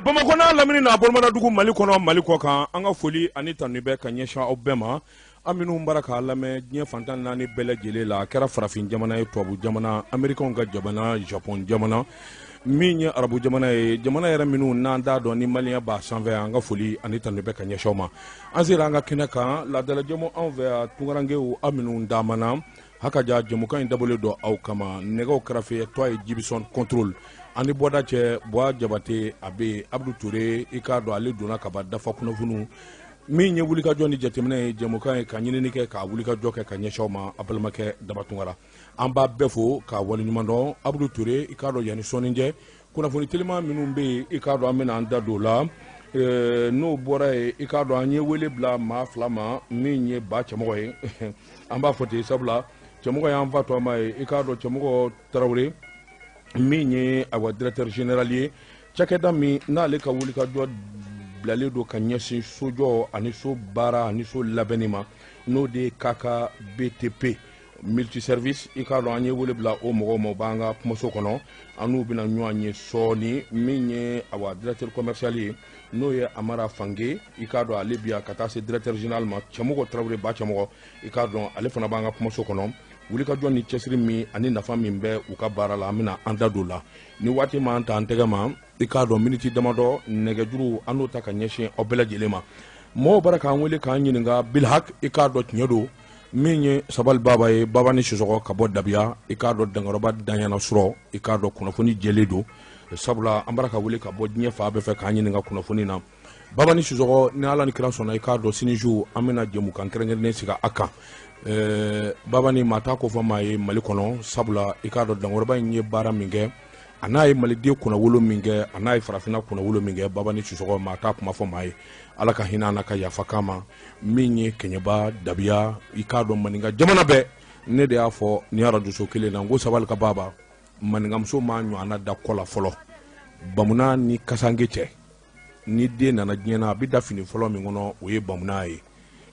Bamakɔ n'a lamini n'a bolomadadugu, Mali kɔnɔ, Mali kɔ kan, an ka foli ani tanu bɛ ka ɲɛsin aw bɛɛ ma, an minnu bara k'a lamɛn diɲɛ fan 14 bɛɛ lajɛlen la. A kɛra farafin jamana ye, tubabu jamana, Amerikɛnw ka jamana, Japon jamana, min ye arabu jamana ye, jamana yɛrɛ minnu n'an t'a dɔn ni maliyɛn b'a sanfɛ, an ka foli ani tanu bɛ ka ɲɛsin aw ma. An sera an ka kɛnɛ kan, laadalajɛmu anw fɛ yan, tunkarankew, aw minnu taamana haka ja, jɛmukan in dabɔlen don aw kama. Nɛgɛw karafe tɔ ye Jibisɔn contrôle ani bɔda cɛ Buwa Jabate, a bɛ Abudu Ture, i k'a dɔn ale donna ka ban dafa kunnafoniw min ye wulikajɔ ni jateminɛ ye, jɛmukan ye ka ɲinini kɛ, ka wulikajɔ kɛ ka ɲɛsin aw ma. A balimakɛ Daba Tunkara, an b'a bɛɛ fo k'a waleɲuman dɔn. Abudu Ture, i k'a dɔn yanni sɔɔni cɛ, kunnafoni teliman minnu bɛ yen, i k'a dɔn an bɛna an da don o la. N'o bɔra yen, i k'a dɔn an ye wele bila maa fila ma, min ye ba cɛmɔgɔ ye, an b'a fɔ ten sabula cɛmɔgɔ y'an fa tɔgɔma ye. I k'a dɔn cɛmɔgɔ Tarawele min ye awa directeur général ye, cakɛda min n'ale ka wulikajɔ bilalen don ka ɲɛsin sojɔ ani so baara ani so labɛnni ma, n'o de ye KK BTP multiservice. I k'a dɔn an ye wele bila o mɔgɔw ma, u b'an ka kumaso kɔnɔ, an n'u bɛna ɲɔgɔn ye sɔɔni. Min ye awa directeur commercial ye, n'o ye Amara Fange, i k'a dɔn ale bi yan, ka taa se directeur général ma, Cɛmɔgɔ Tarawele ba Cɛmɔgɔ, i k'a dɔn ale fana b'an ka kumaso kɔnɔ. Wulikajɔ ni cɛsiri min ani nafa min bɛ u ka baara la, an bɛna an da don o la. Ni waati m'an ta an tɛgɛ ma, i k'a dɔn miniti damadɔ nɛgɛjuru an n'o ta ka ɲɛsin aw bɛɛ lajɛlen ma. Mɔgɔw bara k'an wele k'an ɲininka bilhak, i k'a dɔn tiɲɛ don, min ye Sabali Baba ye, Baba ni Sisɔgɔ ka bɔ Dabiya, i k'a dɔn dankɔrɔba danyana sɔrɔ, i k'a dɔn kunnafoni jɛlen don, sabula an bara ka wele ka bɔ diɲɛ fan bɛɛ fɛ k'an ɲininka kunnafoni na. Baba ni Sisɔgɔ, ni Ala ni kira sɔnna, i k'a dɔn sini su an bɛna jɛmukan kɛrɛnkɛrɛnnen sigi a kan. Baba ni maa t'a ko fɔ maa ye Mali kɔnɔ, sabula i k'a dɔn dankɔrɔba in ye baara min kɛ, a n'a ye maliden kunnawolo min kɛ, a n'a ye farafinna kunnawolo min kɛ, Baba ni Sisɔgɔ, maa t'a kuma fɔ maa ye. Ala ka hinɛ n'a ka yafa k'a ma. Min ye Kɛɲɛba Dabiya, i k'a dɔn maninka jamana bɛɛ, ne de y'a fɔ ni arajoso kelen na, n ko Sabali ka Baba, maninkamuso m'a ɲɔgɔnna da kɔ la fɔlɔ, bamuna ni kasanke cɛ. Ni den nana diɲɛ na, a bɛ da fini fɔlɔ min kɔnɔ, o ye bamuna ye.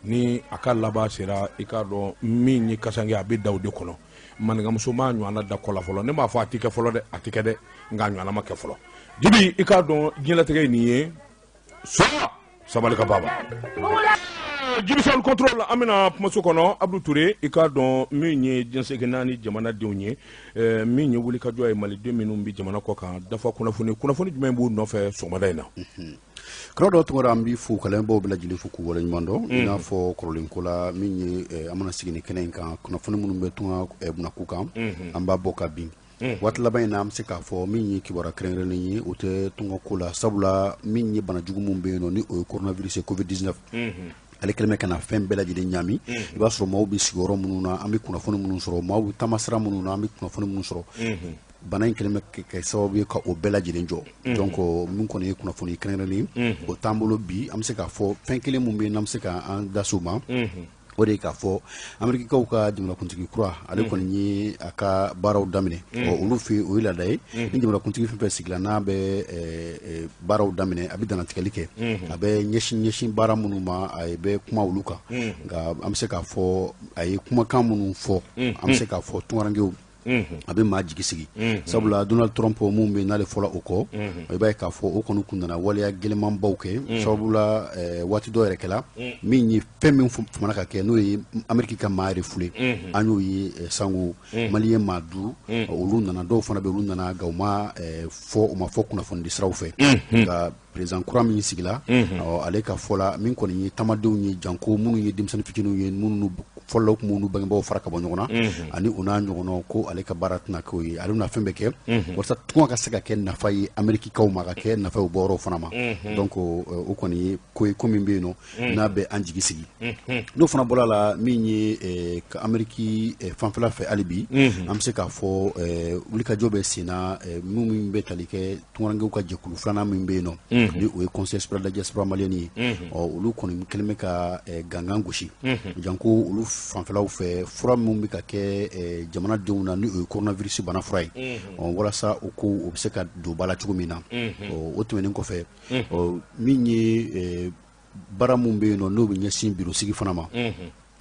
Ni a ka laban sera, i k'a dɔn min ye kasanke, a bɛ da o de kɔnɔ. Maninkamuso m'a ɲɔgɔnna da kɔ la fɔlɔ. Ne m'a fɔ a tɛ kɛ fɔlɔ dɛ, a tɛ kɛ dɛ, nka a ɲɔgɔnna ma kɛ fɔlɔ. Jibi, i k'a dɔn diɲɛlatigɛ ye nin ye. Sabali ka Baba Jibisɔn contrôle, an bɛna kumaso kɔnɔ. Abudu Ture, i k'a dɔn min ye diɲɛ seleke naani jamanadenw ye, min ye wulikajɔ ye, maliden minnu bɛ jamana kɔ kan, dafa kunnafoni, kunnafoni jumɛn b'u nɔfɛ sɔgɔmada in na? Kɔrɔ dɔ Tunkara, an b'i fo ka lamɛnbaaw bɛɛ lajɛlen fo k'u waleɲuman dɔn. I n'a fɔ kɔrɔlen ko la, min ye an mana sigi ni kɛnɛ in kan, kunnafoni minnu bɛ tunga bunakun kan, an b'a bɔ ka bin. Waati laban in na, an bɛ se k'a fɔ min ye kibaruya kɛrɛnkɛrɛnnen ye, o tɛ tunga ko la, sabula min ye bana jugu min bɛ yen nɔ, ni o ye coronavirus ye, Covid-19, ale kɛlen bɛ ka na fɛn bɛɛ lajɛlen ɲaami. I b'a sɔrɔ maaw bɛ sigiyɔrɔ minnu na, an bɛ kunnafoni minnu sɔrɔ, maaw bɛ taamasira minnu na, an bɛ kunnafoni minnu sɔrɔ, bana in kɛlen bɛ kɛ sababu ye ka o bɛɛ lajɛlen jɔ. Donc min kɔni ye kunnafoni kɛrɛnkɛrɛnnen ye, o t'an bolo bi. An bɛ se k'a fɔ fɛn kelen min bɛ yen n'an bɛ se k'an da s'o ma, o de ye k'a fɔ Amerikikaw ka jamanakuntigi kura, ale kɔni ye a ka baaraw daminɛ. Olu fɛ, o ye laada ye, ni jamanakuntigi fɛn fɛn sigila, n'a bɛ baaraw daminɛ, a bɛ dantigɛli kɛ, a bɛ ɲɛsin baara minnu ma, a bɛ kuma olu kan. Nka an bɛ se k'a fɔ a ye kumakan minnu fɔ, an bɛ se k'a fɔ tunkarankew, a bɛ maa jigi sigi, sabula Donald Trump min bɛ n'ale fɔra o kɔ, i b'a ye k'a fɔ o kɔni kun nana waleya gɛlɛnmanbaw kɛ, sabula waati dɔ yɛrɛ kɛla, min ye fɛn min famana ka kɛ, n'o ye Ameriki ka maa refoulé, an y'o ye sango maliyɛn maa 5, olu nana, dɔw fana bɛ, olu nana, nka u ma fɔ, u ma fɔ kunnafonidi siraw fɛ. Nka président kura min sigila, ale ka fɔ la, min kɔni ye taamadenw ye, janko minnu ye denmisɛnnin fitininw ye, minnu fɔlɔ tun b'u bangebaaw fara ka bɔ ɲɔgɔn na ani u n'a ɲɔgɔnnaw, ko ale ka baara tɛna k'o ye. Ale bɛna fɛn bɛɛ kɛ walasa tunga ka se ka kɛ nafa ye Amerikikaw ma, ka kɛ nafa ye u bɔyɔrɔw fana ma. Donc o kɔni ye ko ye, ko min bɛ yen nɔ n'a bɛ an jigi sigi. N'o fana bɔra la, min ye Ameriki fanfɛla fɛ, hali bi an bɛ se k'a fɔ wulikajɔ bɛ sen na, minnu bɛ tali kɛ tunkarankew ka jɛkulu filanan min bɛ yen nɔ, ni o ye Conseil supérieur de la diaspora malienne ye. Ɔ, olu kɔni kɛlen bɛ ka gangan gosi, janko olu fanfɛlaw fɛ, fura minnu bɛ ka kɛ jamanadenw na, ni o ye coronavirus bana fura ye, ɔ, walasa o ko o bɛ se ka don ba la cogo min na. Ɔ, o tɛmɛnen kɔfɛ, ɔ, min ye baara min bɛ yen nɔ, n'o bɛ ɲɛsin biro sigi fana ma.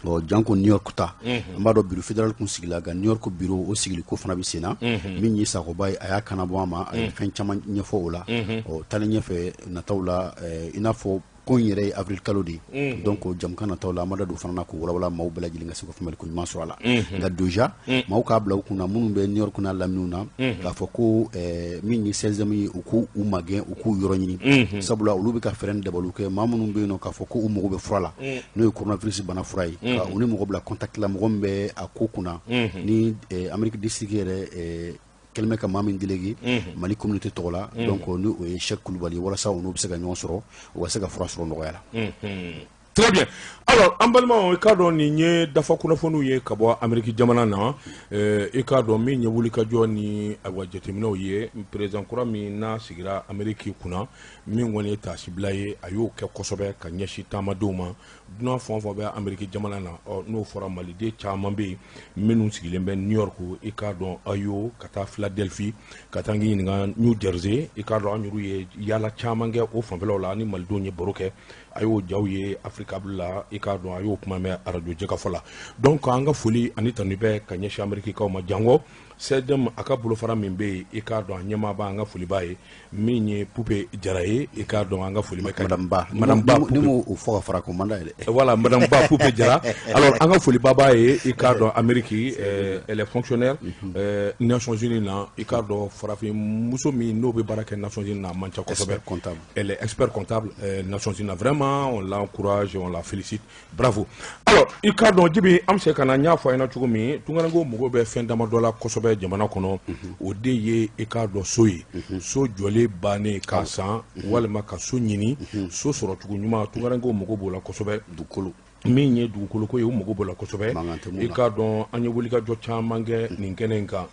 Ɔ janko New York ta, an b'a dɔn bureau fédéral kun sigila, nka New York bureau o sigili ko fana bɛ sen na. Min ye Sagoba ye, a y'a kana bɔ a ma, a ye fɛn caman ɲɛfɔ o la. Ɔ taalen ɲɛfɛ nataw la, i n'a fɔ ko in yɛrɛ ye avril kalo de ye, donc jamukan nataw la an b'a da don fana na k'o walawala, maaw bɛɛ lajɛlen ka se ka faamuyali ko ɲuman sɔrɔ a la. Nka déjà maaw k'a bila u kunna, minnu bɛ New York n'a laminiw na, k'a fɔ ko min ye 16e ye, u k'u u magɛn, u k'u yɔrɔ ɲini, sabula olu bɛ ka fɛɛrɛ ni dabaliw kɛ. Maa minnu bɛ yen nɔ k'a fɔ ko u mago bɛ fura la, n'o ye coronavirus bana fura ye, ka u ni mɔgɔ bila contact la, mɔgɔ min bɛ a ko kunna ni Amérique district yɛrɛ kɛlen bɛ ka maa min délégué Mali communauté tɔgɔ la, donc ni o ye Cheick Kulubali, walasa u n'u bɛ se ka ɲɔgɔn sɔrɔ, u ka se ka fura sɔrɔ nɔgɔya la. Très bien. Alors an balimaw, i k'a dɔn nin ye dafa kunnafoniw ye ka bɔ Amérique jamana na. I k'a dɔn min ye wulikajɔ ni ayiwa jateminɛw ye, président kura min n'a sigira Amérique kunna, min kɔni ye taasibila ye, a y'o kɛ kosɛbɛ ka ɲɛsin taamadenw ma, dunan fɛn o fɛn bɛ Amérique jamana na. Ɔ n'o fɔra, maliden caman bɛ yen minnu sigilen bɛ New York, i k'a dɔn Ohio ka taa Philadelphie, ka taa k'i ɲininka New Jersey. I k'a dɔn an yɛrɛw ye yaala caman kɛ o fanfɛlaw la, ani malidenw ye baro kɛ, a y'o jaw ye Africable la, i k'a dɔn a y'o kuma mɛn arajo jɛkafɔ la. Donc an ka foli ani tanu bɛ ka ɲɛsin Amériquekaw ma, janko CDM a ka bolofara min bɛ yen, i k'a dɔn a ɲɛmaa b'a, an ka foli b'a ye, min ye Pupe Jara ye, i k'a dɔn an ka foli bɛ Madame Ba. Madame Ba, ni m'o fɔ ka fara ko man d'a ye dɛ. Voilà, Madame Ba Pupe Jara. Alors an ka foliba b'a ye, i k'a dɔn Amérique, elle est fonctionnaire Nations Unies na. I k'a dɔn farafin muso min n'o bɛ baara kɛ Nations Unies na, a man ca kosɛbɛ. Expert comptable. Elle est expert comptable Nations Unies na. Vraiment, on l'encourage, on la félicite, bravo. Alors i k'a dɔn Jibi, an bɛ se ka na, n y'a fɔ a ɲɛna cogo min, tunkarankew mago bɛ fɛn damadɔ la kosɛbɛ jamana kɔnɔ. O de ye, i k'a dɔn, so ye, so jɔlen bannen k'a san, walima ka so ɲini, so sɔrɔ cogo ɲuman, tunkarankew mago b'o la kosɛbɛ. Dugukolo. Min ye dugukoloko ye, u mago b'o la kosɛbɛ. Mankan tɛ mun I na. k'a dɔn an ye wulikajɔ caman kɛ nin kɛnɛ in kan.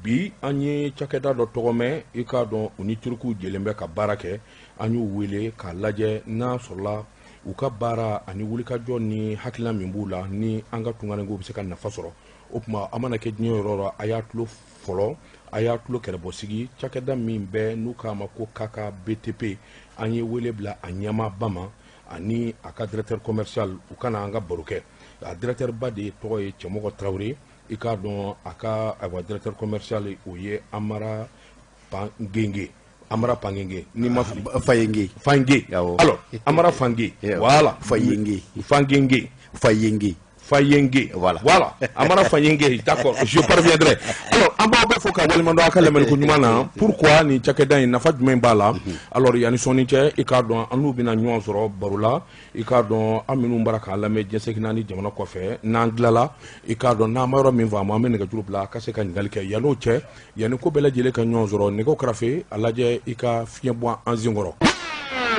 Bi an ye cakɛda dɔ tɔgɔ mɛn, i k'a dɔn u ni turukuw jɛlen bɛ ka baara kɛ. An y'u wele k'a lajɛ n'a sɔrɔla u ka baara ani wulikajɔ ni hakilina min b'u la, ni an ka tunkarankew bɛ se ka nafa sɔrɔ. O tuma an mana kɛ diɲɛ yɔrɔ o yɔrɔ, a y'a tulo fɔlɔ, a y'a tulo kɛrɛbɔ sigi. Cakɛda min bɛ n'u k'a ma ko KKBTP, an ye wele bila a ɲɛmaaba ma ani a ka directeur commercial, u ka na an ka baro kɛ. A directeur ba de tɔgɔ ye Cɛmɔgɔ Tarawele. I k'a dɔn a ka ayiwa directeur commercial, o ye Amara Pangenge, Amara Pangenge, n'i ma fili. Fayenge. Fange. Awɔ. Alors Amara Fange. Yeah. Voilà. Fayenge. Fangenge. Fayenge. Fayenge. Voilà. Voilà, Amara Fayenge, d'accord, je parviendrai. Alors an b'aw bɛɛ fo ka waleɲuman dɔn a ka lamɛnni ko ɲuman na. Pourquoi nin cakɛda in, nafa jumɛn b'a la? Alors yanni sɔnni cɛ, i k'a dɔn an n'u bɛna ɲɔgɔn sɔrɔ baro la. I k'a dɔn an minnu bara k'a lamɛn diɲɛ seleke naani jamana kɔfɛ, n'an tilala, i k'a dɔn n'an ma yɔrɔ min faamu, an bɛ nɛgɛjuru bila a ka se ka ɲininkali kɛ. Yan'o cɛ, yanni ko bɛɛ lajɛlen ka ɲɔgɔn sɔrɔ, nɛgɛw karafe a lajɛ i ka fiɲɛ bɔ an sen kɔrɔ.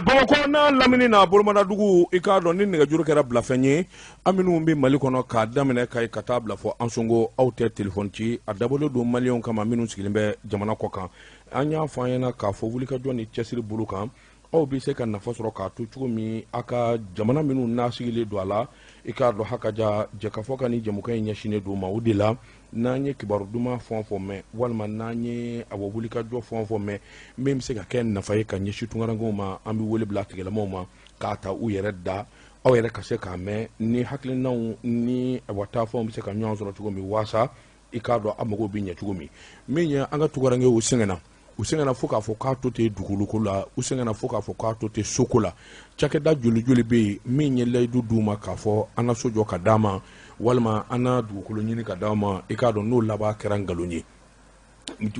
Bamakɔ n'a lamini n'a bolomadadugu, i k'a dɔn ni nɛgɛjuru kɛra bilafɛn ye, an minnu bɛ Mali kɔnɔ, k'a daminɛ Kayi ka taa bila fɔ Ansongo, aw tɛ telefɔni ci. A dabɔlen don maliyɛnw kama minnu sigilen bɛ jamana kɔ kan. An y'a fɔ an ɲɛna k'a fɔ wulikajɔ ni cɛsiri bolo kan, aw bɛ se ka nafa sɔrɔ k'a to cogo min a ka jamana minnu n'a sigilen don a la. I k'a dɔn hakaja jɛkafɔ ka ni jɛmukan in ɲɛsinnen don ma. O de la n'an ye kibaru duman fɛn o fɛn mɛn, walima n'an ye awɔ wulikajɔ fɛn o fɛn mɛn min bɛ se ka kɛ nafa ye ka ɲɛsin tunkarankew ma, an bɛ wele bila a tigilamaw ma k'a ta u yɛrɛ da, aw yɛrɛ ka se k'a mɛn, ni hakilinaw ni awa taafɛnw bɛ se ka ɲɔgɔn sɔrɔ cogo min, waasa i k'a dɔn a mago bɛ ɲɛ cogo min. Min ye an ka tunkarankew sɛgɛnna, u sɛgɛnna fo k'a fɔ k'a to ten dugukoloko la, u sɛgɛnna fo k'a fɔ k'a to ten soko la. Cakɛda joli joli bɛ yen min ye layidu d'u ma k'a fɔ an na so jɔ ka d'a ma, walima an na dugukolo ɲini ka d'a ma, i k'a dɔn n'o laban kɛra nkalon ye.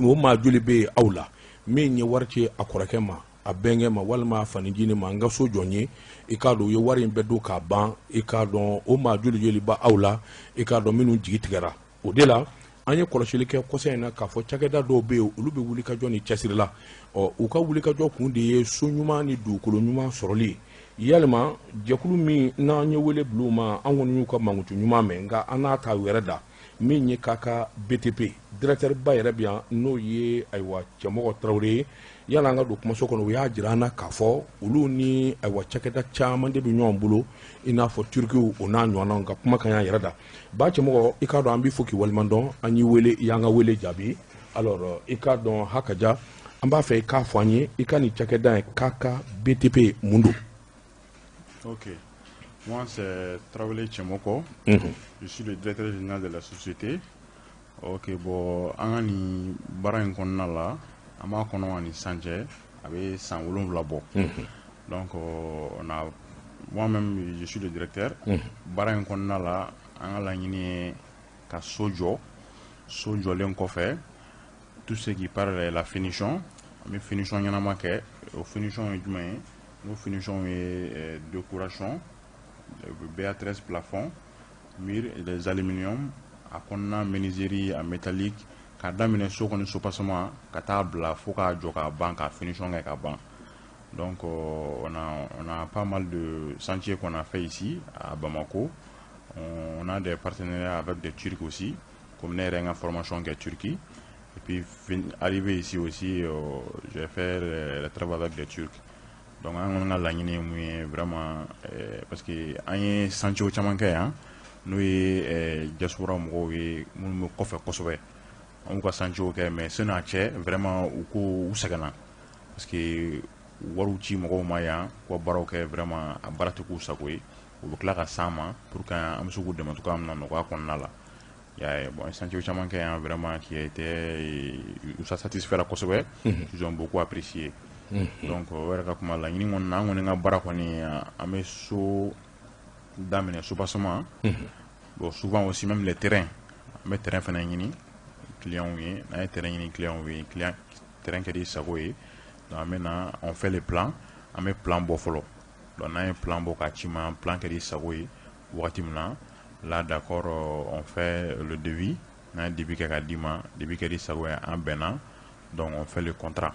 O maa joli bɛ yen aw la min ye wari ci a kɔrɔkɛ ma, a bɛnkɛ ma, walima a fanicinin ma, n ka so jɔ n ye, i k'a dɔn u ye wari in bɛɛ don k'a ban? I k'a dɔn o maa joli joli bɛ aw la, i k'a dɔn minnu jigi tigɛra? O de la an ye kɔlɔsili kɛ kɔsa in na k'a fɔ cakɛda dɔw bɛ yen, olu bɛ wulikajɔ ni cɛsiri la. Ɔ u ka wulikajɔ kun de ye so ɲuman ni dugukolo ɲuman sɔrɔli ye. Yalima jɛkulu min n'an ye wele bila u ma, an kɔni y'u ka mankutu ɲuman mɛn, nka an n'a ta u yɛrɛ da. Min ye KK BTP directeur ba yɛrɛ bɛ yan, n'o ye ayiwa Cɛmɔgɔ Tarawele ye. Yala an ka don kumaso kɔnɔ, u y'a jira an na k'a fɔ olu ni ayiwa cakɛda caman de bɛ ɲɔgɔn bolo, i n'a fɔ Turukiw, o n'a ɲɔgɔnnaw. Nka kuma ka ɲi yɛrɛ da ba Cɛmɔgɔ, i k'a dɔn an b'i fo k'i waleɲuman dɔn. An y'i wele, i y'an ka wele jaabi. Alors i k'a dɔn hakaja, an b'a fɛ i k'a fɔ an ye, i ka nin cakɛda ye KK BTP mun don? Ok. Moi, c'est Traoré Tchemoko. Je suis le directeur général de la société. Ok, bon, an ka nin baara in kɔnɔna la, an b'a kɔnɔ ani sisan cɛ, a bɛ san 7 bɔ. Donc, on a, moi-même, je suis le directeur. Baara in kɔnɔna la, an ka laɲini ye ka so jɔ. So jɔlen kɔfɛ, tout ce qui parle de la finition, an bɛ finition ɲɛnama kɛ. O finition ye jumɛn ye? N'o finition ye décoration, BA13 plafond, mur, les aluminium, a kɔnɔna menuiserie a métallique, k'a daminɛ so kɔni soubassement ka taa bila fo k'a jɔ k'a ban, ka finition kɛ ka ban. Donc on a pas mal de chantiers qu'on a fait ici à Bamako. On a des partenariats avec des Turcs aussi, comme ne yɛrɛ n ka formation kɛ Turquie. Et puis arrivé ici aussi, j'ai fait le travail avec des Turcs. Donc an kɔni ka laɲini ye mun ye vraiment, parce que an ye chantier caman kɛ yan, n'o ye diaspora mɔgɔw ye minnu bɛ kɔfɛ kosɛbɛ. An y'u ka chantier kɛ, mais sani a cɛ, vraiment, u ko u sɛgɛnna, parce que wariw ci mɔgɔw ma yan k'u ka baaraw kɛ, vraiment, a baara tɛ k'u sago ye. U bɛ tila ka s'an ma pour que an bɛ se k'u dɛmɛ cogoya min na nɔgɔya kɔnɔna la. I y'a ye, bon, chantier caman kɛ yan vraiment qui a été, u satisfait kosɛbɛ, ils ont beaucoup apprécié. Donc o yɛrɛ ka kuma laɲini kɔni na, an kɔni ka baara kɔni, an bɛ so daminɛ soubassement. Bon, souvent aussi même les terrains, an bɛ terrain fana ɲini clients ye. N'an ye terrain ɲini clients ye, client terrain kɛra i sago ye, donc an bɛ na, on fait les plans, an bɛ plan bɔ fɔlɔ. Donc n'an ye plan bɔ k'a ci ma, plan kɛra i sago ye wagati min na, là, d'accord, on fait le devis. N'an ye devis kɛ k'a d'i ma, devis kɛra i sago ye, an bɛnna, donc on fait le contrat.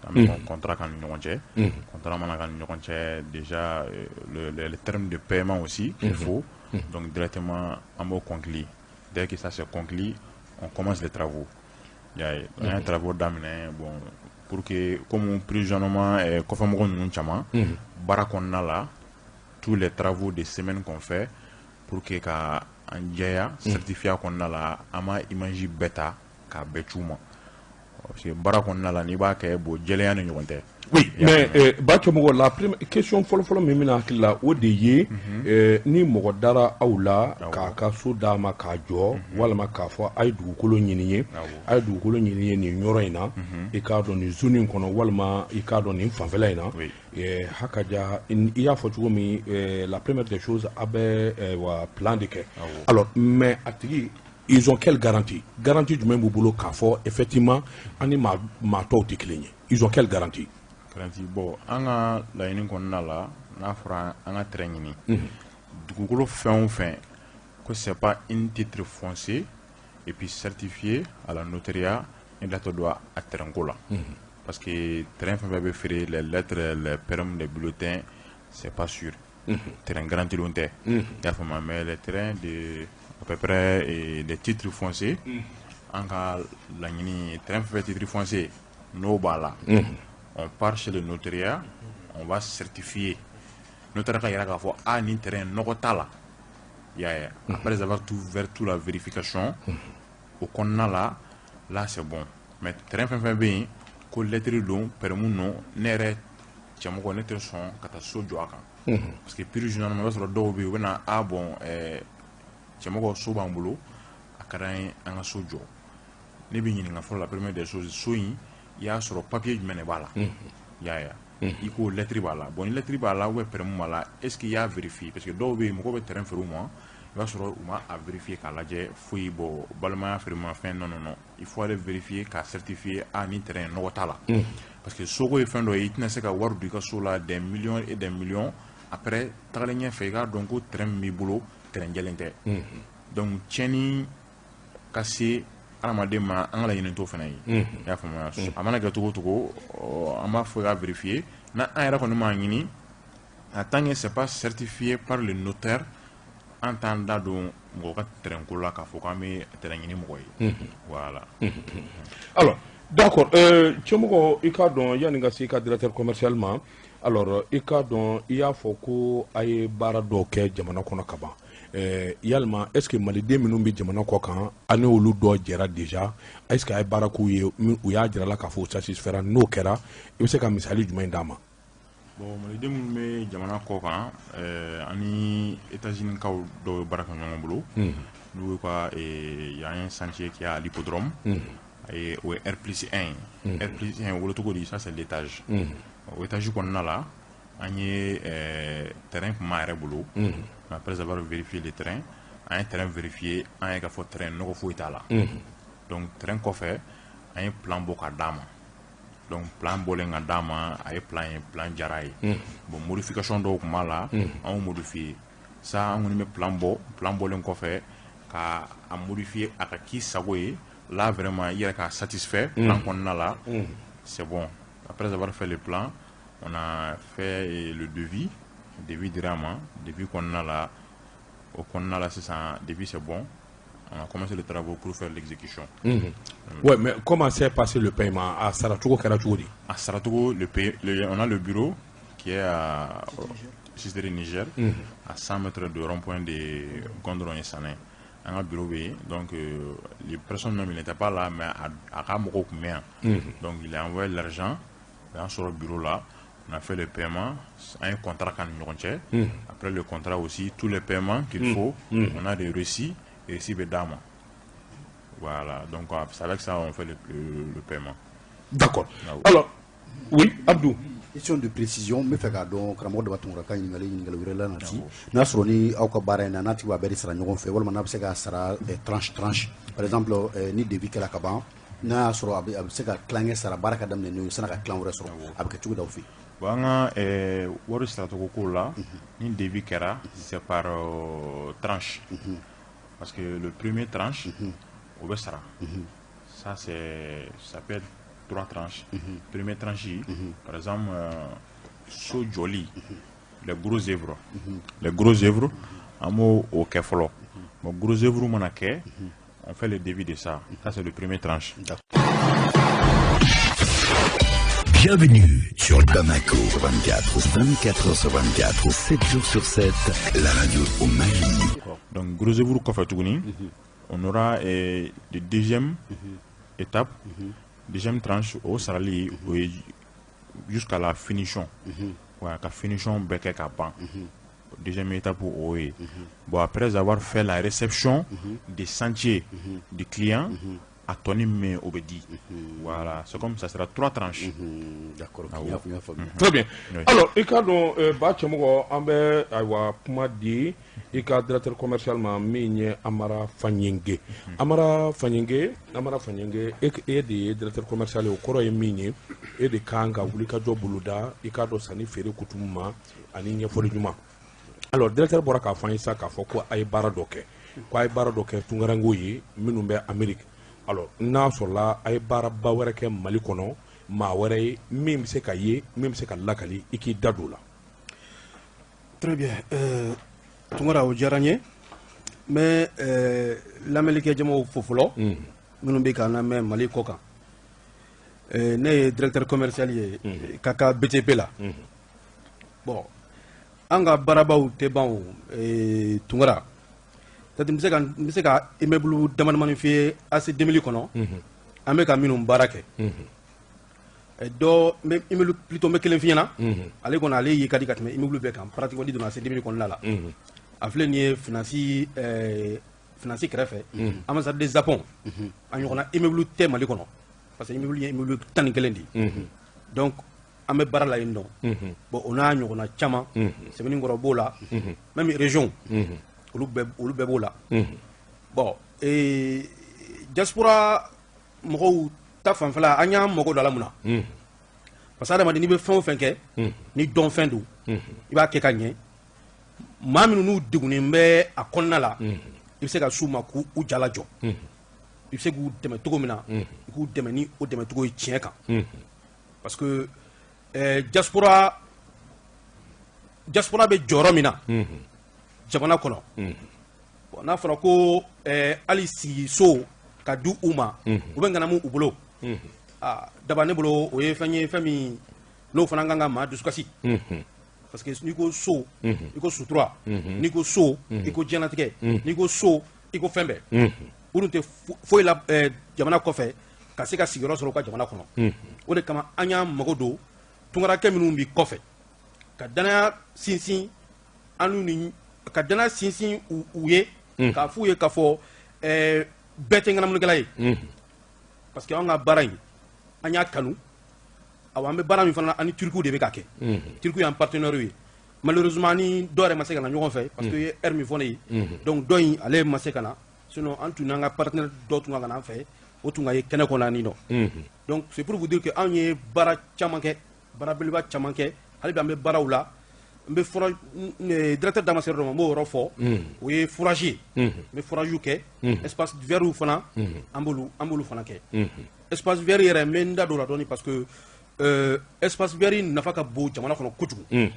An bɛ contrat k'an ni ɲɔgɔn cɛ. Contrat mana k'an ni ɲɔgɔn cɛ, déjà le terme de paiement aussi qu'il faut, donc directement an b'o conclure. Dès que ça c'est conclu, on commence les travaux. I y'a ye, an ye travaux daminɛ. Bon, pour que comme prévisionnement kɔfɛmɔgɔ ninnu caman baara kɔnɔna la, tous les travaux de semaine qu'on fait pour que ka an jɛya certificat kɔnɔna la, an b'a image bɛɛ ta k'a bɛɛ c'u ma, parce que baara kɔnɔna la, n'i b'a kɛ, bon, jɛlenya ni ɲɔgɔn tɛ. Oui, mais ba cɛmɔgɔ, la première question fɔlɔfɔlɔ min bɛna hakili la, o de ye ni mɔgɔ dara aw la k'a ka so d'a ma k'a jɔ, walima k'a fɔ a ye dugukolo ɲini ye, a ye dugukolo ɲini ye nin yɔrɔ in na, i k'a dɔn nin zone in kɔnɔ, walima i k'a dɔn nin fanfɛla in na, hakaja i y'a fɔ cogo min, la première des choses, a bɛ wa plan de kɛ. Alors, mais a tigi, ils ont quelle garantie? Garantie jumɛn b'u bolo k'a fɔ effectivement an ni maa maa tɔw tɛ kelen ye? Ils ont quelle garantie? Garantie, bon, an ka laɲini kɔnɔna la, n'a fɔra an ka terrain ɲini, dugukolo fɛn o fɛn ko c'est pas une titre foncier et puis certifié à la notariat, ne da tɔ don a terrain ko la, parce que terrain fɛn fɛn bɛ feere, les lettres, les permis, les bulletins, c'est pas sûr, terrain garantilen tɛ, i y'a faamu. Mais les terrains de à peu près et des titres fonciers, an ka laɲini, terrain fɛn fɛn titre foncier n'o b'a la, on part chez le notariat, on va certifier. Notaire ka yira k'a fɔ a nin terrain nɔgɔ t'a la, i y'a ye. Après avoir tout vers toute la vérification o kɔnɔna la, là c'est bon. Mais terrain fɛn fɛn bɛ yen ko lettre don, permis non, ne yɛrɛ cɛmɔgɔ, ne tɛ sɔn ka taa so jɔ a kan, parce que plus généralement, i b'a sɔrɔ dɔw bɛ yen, u bɛ na, a bon, cɛmɔgɔ, so b'an bolo, a ka d'an ye an ka so jɔ. Ne bɛ ɲininka fɔlɔ, la première des choses, so in, i y'a sɔrɔ papier jumɛn de b'a la? I y'a ye, i ko lettre b'a la. Bon, ni lettre b'a la ou bien permis b'a la, est ce que i y'a vérifier? Parce que dɔw bɛ yen, mɔgɔw bɛ terrain feere u ma, i b'a sɔrɔ u ma a vérifier k'a lajɛ foyi. Bon, balimaya feeremafɛn, non, non, non, il faut aller vérifier k'a certifier, ah, ni terrain nɔgɔ t'a la, parce que soko ye fɛn dɔ ye, i tɛna se ka wari don i ka so la, des millions et des millions, après tagalen ɲɛfɛ i k'a dɔn ko terrain min b'i bolo, terrain jɛlen tɛ. Donc tiɲɛni ka se adamaden ma, an ka laɲini t'o fana ye, i y'a faamuya. A mana kɛ cogo o cogo, an b'a fɔ i ka vérifier. Na an yɛrɛ kɔni m'a ɲini, en tant que c'est pas certifié par le notaire, an t'an da don mɔgɔ ka terrain ko la k'a fɔ k'an bɛ terrain ɲini mɔgɔ ye, voilà. Alors, d'accord, cɛmɔgɔ, i k'a dɔn, yanni ka se i ka directeur commercial ma, alors i k'a dɔn, i y'a fɔ ko a ye baara dɔw kɛ jamana kɔnɔ ka ban. Yalima est ce que maliden minnu bɛ jamana kɔ kan, a ni olu dɔ jɛra déjà? Est ce que a ye baara k'u ye, u y'a jira la k'a fɔ u satisfait? N'o kɛra, i bɛ se ka misali jumɛn d'a ma? Bon, maliden minnu bɛ jamana kɔ kan, ani États-Unis kaw dɔw ye baara kɛ ɲɔgɔn bolo. N'u ka y a un chantier qui est à l'hippodrome. Et o ye R+1 ye. R+1 wolo cogo di? Ça, c'est l'étage. O étage kɔnɔna la, an ye terrain tun b'a yɛrɛ bolo. Après avoir vérifié le terrain, an ye terrain vérifié, an ye k'a fɔ terrain nɔgɔ foyi t'a la. Donc terrain kɔfɛ, an ye plan bɔ ka d'a ma. Donc plan bɔlen ka d'a ma, a ye plan ye, plan diyara ye. Bon, modification dɔw tun b'a la, an y'o modifié ça. An kɔni bɛ plan bɔ, plan bɔlen kɔfɛ ka a modifier a ka k'i sago ye là, vraiment i yɛrɛ ka satisfait plan kɔnɔna la, c'est bon. Après avoir fait le plan, on a fait le devis. Devis dira a ma. Devis kɔnɔna la, o kɔnɔna la sisan, devis, c'est bon, on a commencé les travaux pour faire l'exécution. Ouais, mais comment s'est passé le paiement? A saracogo kɛra cogo di? A saracogo, on a le bureau qui est à Cité Niger, à 100 mètres de rond-point de Gondron et Sanin. An ka bureau bɛ yen. Donc les personnes même, il n'était pas là, mais a ka mɔgɔw tun bɛ yan. Donc il a envoyé l'argent, o y'an sɔrɔ bureau la, on a fait le paiement, an ye contrat k'an ni ɲɔgɔn cɛ. Après le contrat aussi, tous les paiements qu'il faut, on a des reçus, reçus bɛ d'a ma. Voilà, donc c'est avec ça on fait le paiement. D'accord. Ah oui. Alors, oui, Abdou. Question de précision, n bɛ fɛ k'a dɔn, karamɔgɔ Daba Tunkara ka ɲininkali wɛrɛ la nati, n'a sɔrɔ ni aw ka baara in na, n'a tigi b'a bɛɛ de sara ɲɔgɔn fɛ, walima n'a bɛ se k'a sara tranche tranche. Par exemple, ni devis kɛra ka ban, n'a y'a sɔrɔ a bɛ se ka tilankɛ sara, baara ka daminɛ n'o ye san'a ka tilan wɛrɛ sɔrɔ, a bɛ kɛ cogo di aw fɛ? Bon, an ka wari saracogo ko la, ni devis kɛra, c'est par tranche, parce que le premier tranche o bɛ sara, ça, c'est, ça peut être trois tranches. Premier tranche, par exemple, so jɔli, les gros œuvres, les gros œuvres, an b'o o kɛ fɔlɔ. Bon, gros œuvres mana kɛ, on fait le devis de ça. Ça, c'est le premier tranche. Bienvenue sur Bamako 24, 24 h sur 24, 7 jours sur 7, la radio au Mali. Donc gros œuvre kɔfɛ tuguni, on aura le deuxième étape, deuxième tranche, o sarali, o ye jusqu'à la finition. Ouais, ka finition bɛɛ kɛ ka ban, deuxième étape o ye. Bon, après avoir fait la réception des chantiers du client, a tɔni min o bɛ di. Voilà, c'est comme ça, sera trois tranches. D'accord, n y'a faamuya. Très bien. Oui. Alors, i k'a dɔn, ba cɛmɔgɔ, an bɛ ayiwa kuma di i ka directeur commercial ma min ye Amara Faɲenge. Amara Faɲenge, Amara Faɲenge, e de ye directeur commercial ye, o kɔrɔ ye min ye, e de kan ka wuli ka jɔ boloda i k'a dɔn sanni feere kutumu ma ani ɲɛfɔli ɲuman. Alors, directeur bɔra k'a fɔ an ye sa k'a fɔ ko a ye baara dɔ kɛ, ko a ye baara dɔ kɛ tunkarankew ye minnu bɛ Amérique. Alors, n'a sɔrɔla a ye baaraba wɛrɛ kɛ Mali kɔnɔ maa wɛrɛ ye min bɛ se ka ye, min bɛ se ka lakali, i k'i da don o la. Très bien. Tunkara, o diyara n ye. N bɛ lamɛnnikɛ jamaw fo fɔlɔ minnu bɛ k'an lamɛn Mali kɔ kan. Ne ye directeur commercial ye Kaka BTP la. Bon, an ka baarabaw tɛ ban o, Tunkara. C'est à dire n bɛ se ka immeuble dama damani f'i ye AC 2000 kɔnɔ, an bɛ ka minnu baara kɛ. Dɔ n bɛ immeuble, plutôt n bɛ kelen f'i ɲɛna. Ale kɔni, ale ye ka di ka tɛmɛ immeuble bɛɛ kan pratiquement n'i donna AC 2000 kɔnɔna la. A filɛ nin ye finance kɛrɛfɛ, ambassade de Japon. A ɲɔgɔnna immeuble tɛ Mali kɔnɔ parce que immeuble ye immeuble 11 de ye. Donc an bɛ baara la yen nɔ. Bon, o n'a ɲɔgɔnna caman, Sɛbɛnnikɔrɔ b'o la, même région, olu bɛɛ b'o la. Bon, diaspora mɔgɔw ta fanfɛla, an y'an mago don a la mun na? Parce que adamaden, n'i bɛ fɛn o fɛn kɛ, ni dɔn fɛn don, i b'a kɛ ka ɲɛ. Maa minnu n'u degunnen bɛ a kɔnɔna la, i bɛ se ka s'u ma k'u u jala jɔ, i bɛ se k'u dɛmɛ cogo min na, i k'u dɛmɛ ni o dɛmɛcogo ye tiɲɛ kan. Parce que diaspora bɛ jɔyɔrɔ min na jamana kɔnɔ, bon, n'a fɔra ko hali sigiso ka di u ma, u bɛ ŋanamu u bolo. Aa, daba, ne bolo o ye fɛn ye, fɛn min n'o fana kan ka maa dusukasi, parce que n'i ko so, i ko sutura, n'i ko so, i ko diɲɛlatigɛ, n'i ko so, i ko fɛn bɛɛ. U dun tɛ foyi la jamana kɔfɛ ka se ka sigiyɔrɔ sɔrɔ u ka jamana kɔnɔ. O de kama an y'an mago don tunkarakɛ minnu bi kɔfɛ. Ka danaya sinsin an n'u ni, ka danaya sinsin u ye, k'a f'u ye k'a fɔ bɛɛ tɛ ŋanamunikɛla ye, parce que an ka baara in, an y'a kanu. Awa, an bɛ baara min fana, ani Turkiw de bɛ ka kɛ. Turkiw y'an partenaire ye. Malheureusement, ni dɔw yɛrɛ ma se ka na ɲɔgɔn fɛ, parce que i ye heure min fɔ ne ye, donc dɔ in, ale ma se ka na. Sinon an tun n'an ka partenaire dɔ tun ka na an fɛ, o tun ka ye kɛnɛ kɔnɔ ni nɔ. Donc c'est pour vous dire que anw ye baara caman kɛ, baara belebeleba caman kɛ. Hali bi an bɛ baaraw la. N bɛ fura, directeur da ma se yɔrɔ dɔ ma, n b'o yɔrɔ fɔ, o ye forage ye. N bɛ forage kɛ. Espace vert fana, an b'olu fana kɛ. Espace vert yɛrɛ, n bɛ n da don o la dɔɔni, parce que espace vert nafa ka bon jamana kɔnɔ kojugu.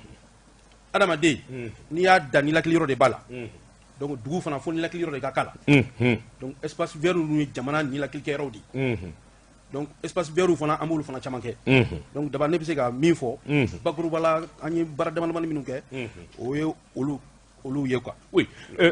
Adamaden, n'i y'a da, nilakili yɔrɔ de b'a la. Donc dugu fana, fo nilakili yɔrɔ de ka k'a la. Donc espace vert ninnu ye jamana nilakilikɛyɔrɔw de ye. Donc espace vert fana, an b'olu fana caman kɛ. Donc d'abord, ne bɛ se ka min fɔ bakuruba la, an ye baara dama damani minnu kɛ, o ye olu ye quoi. Oui,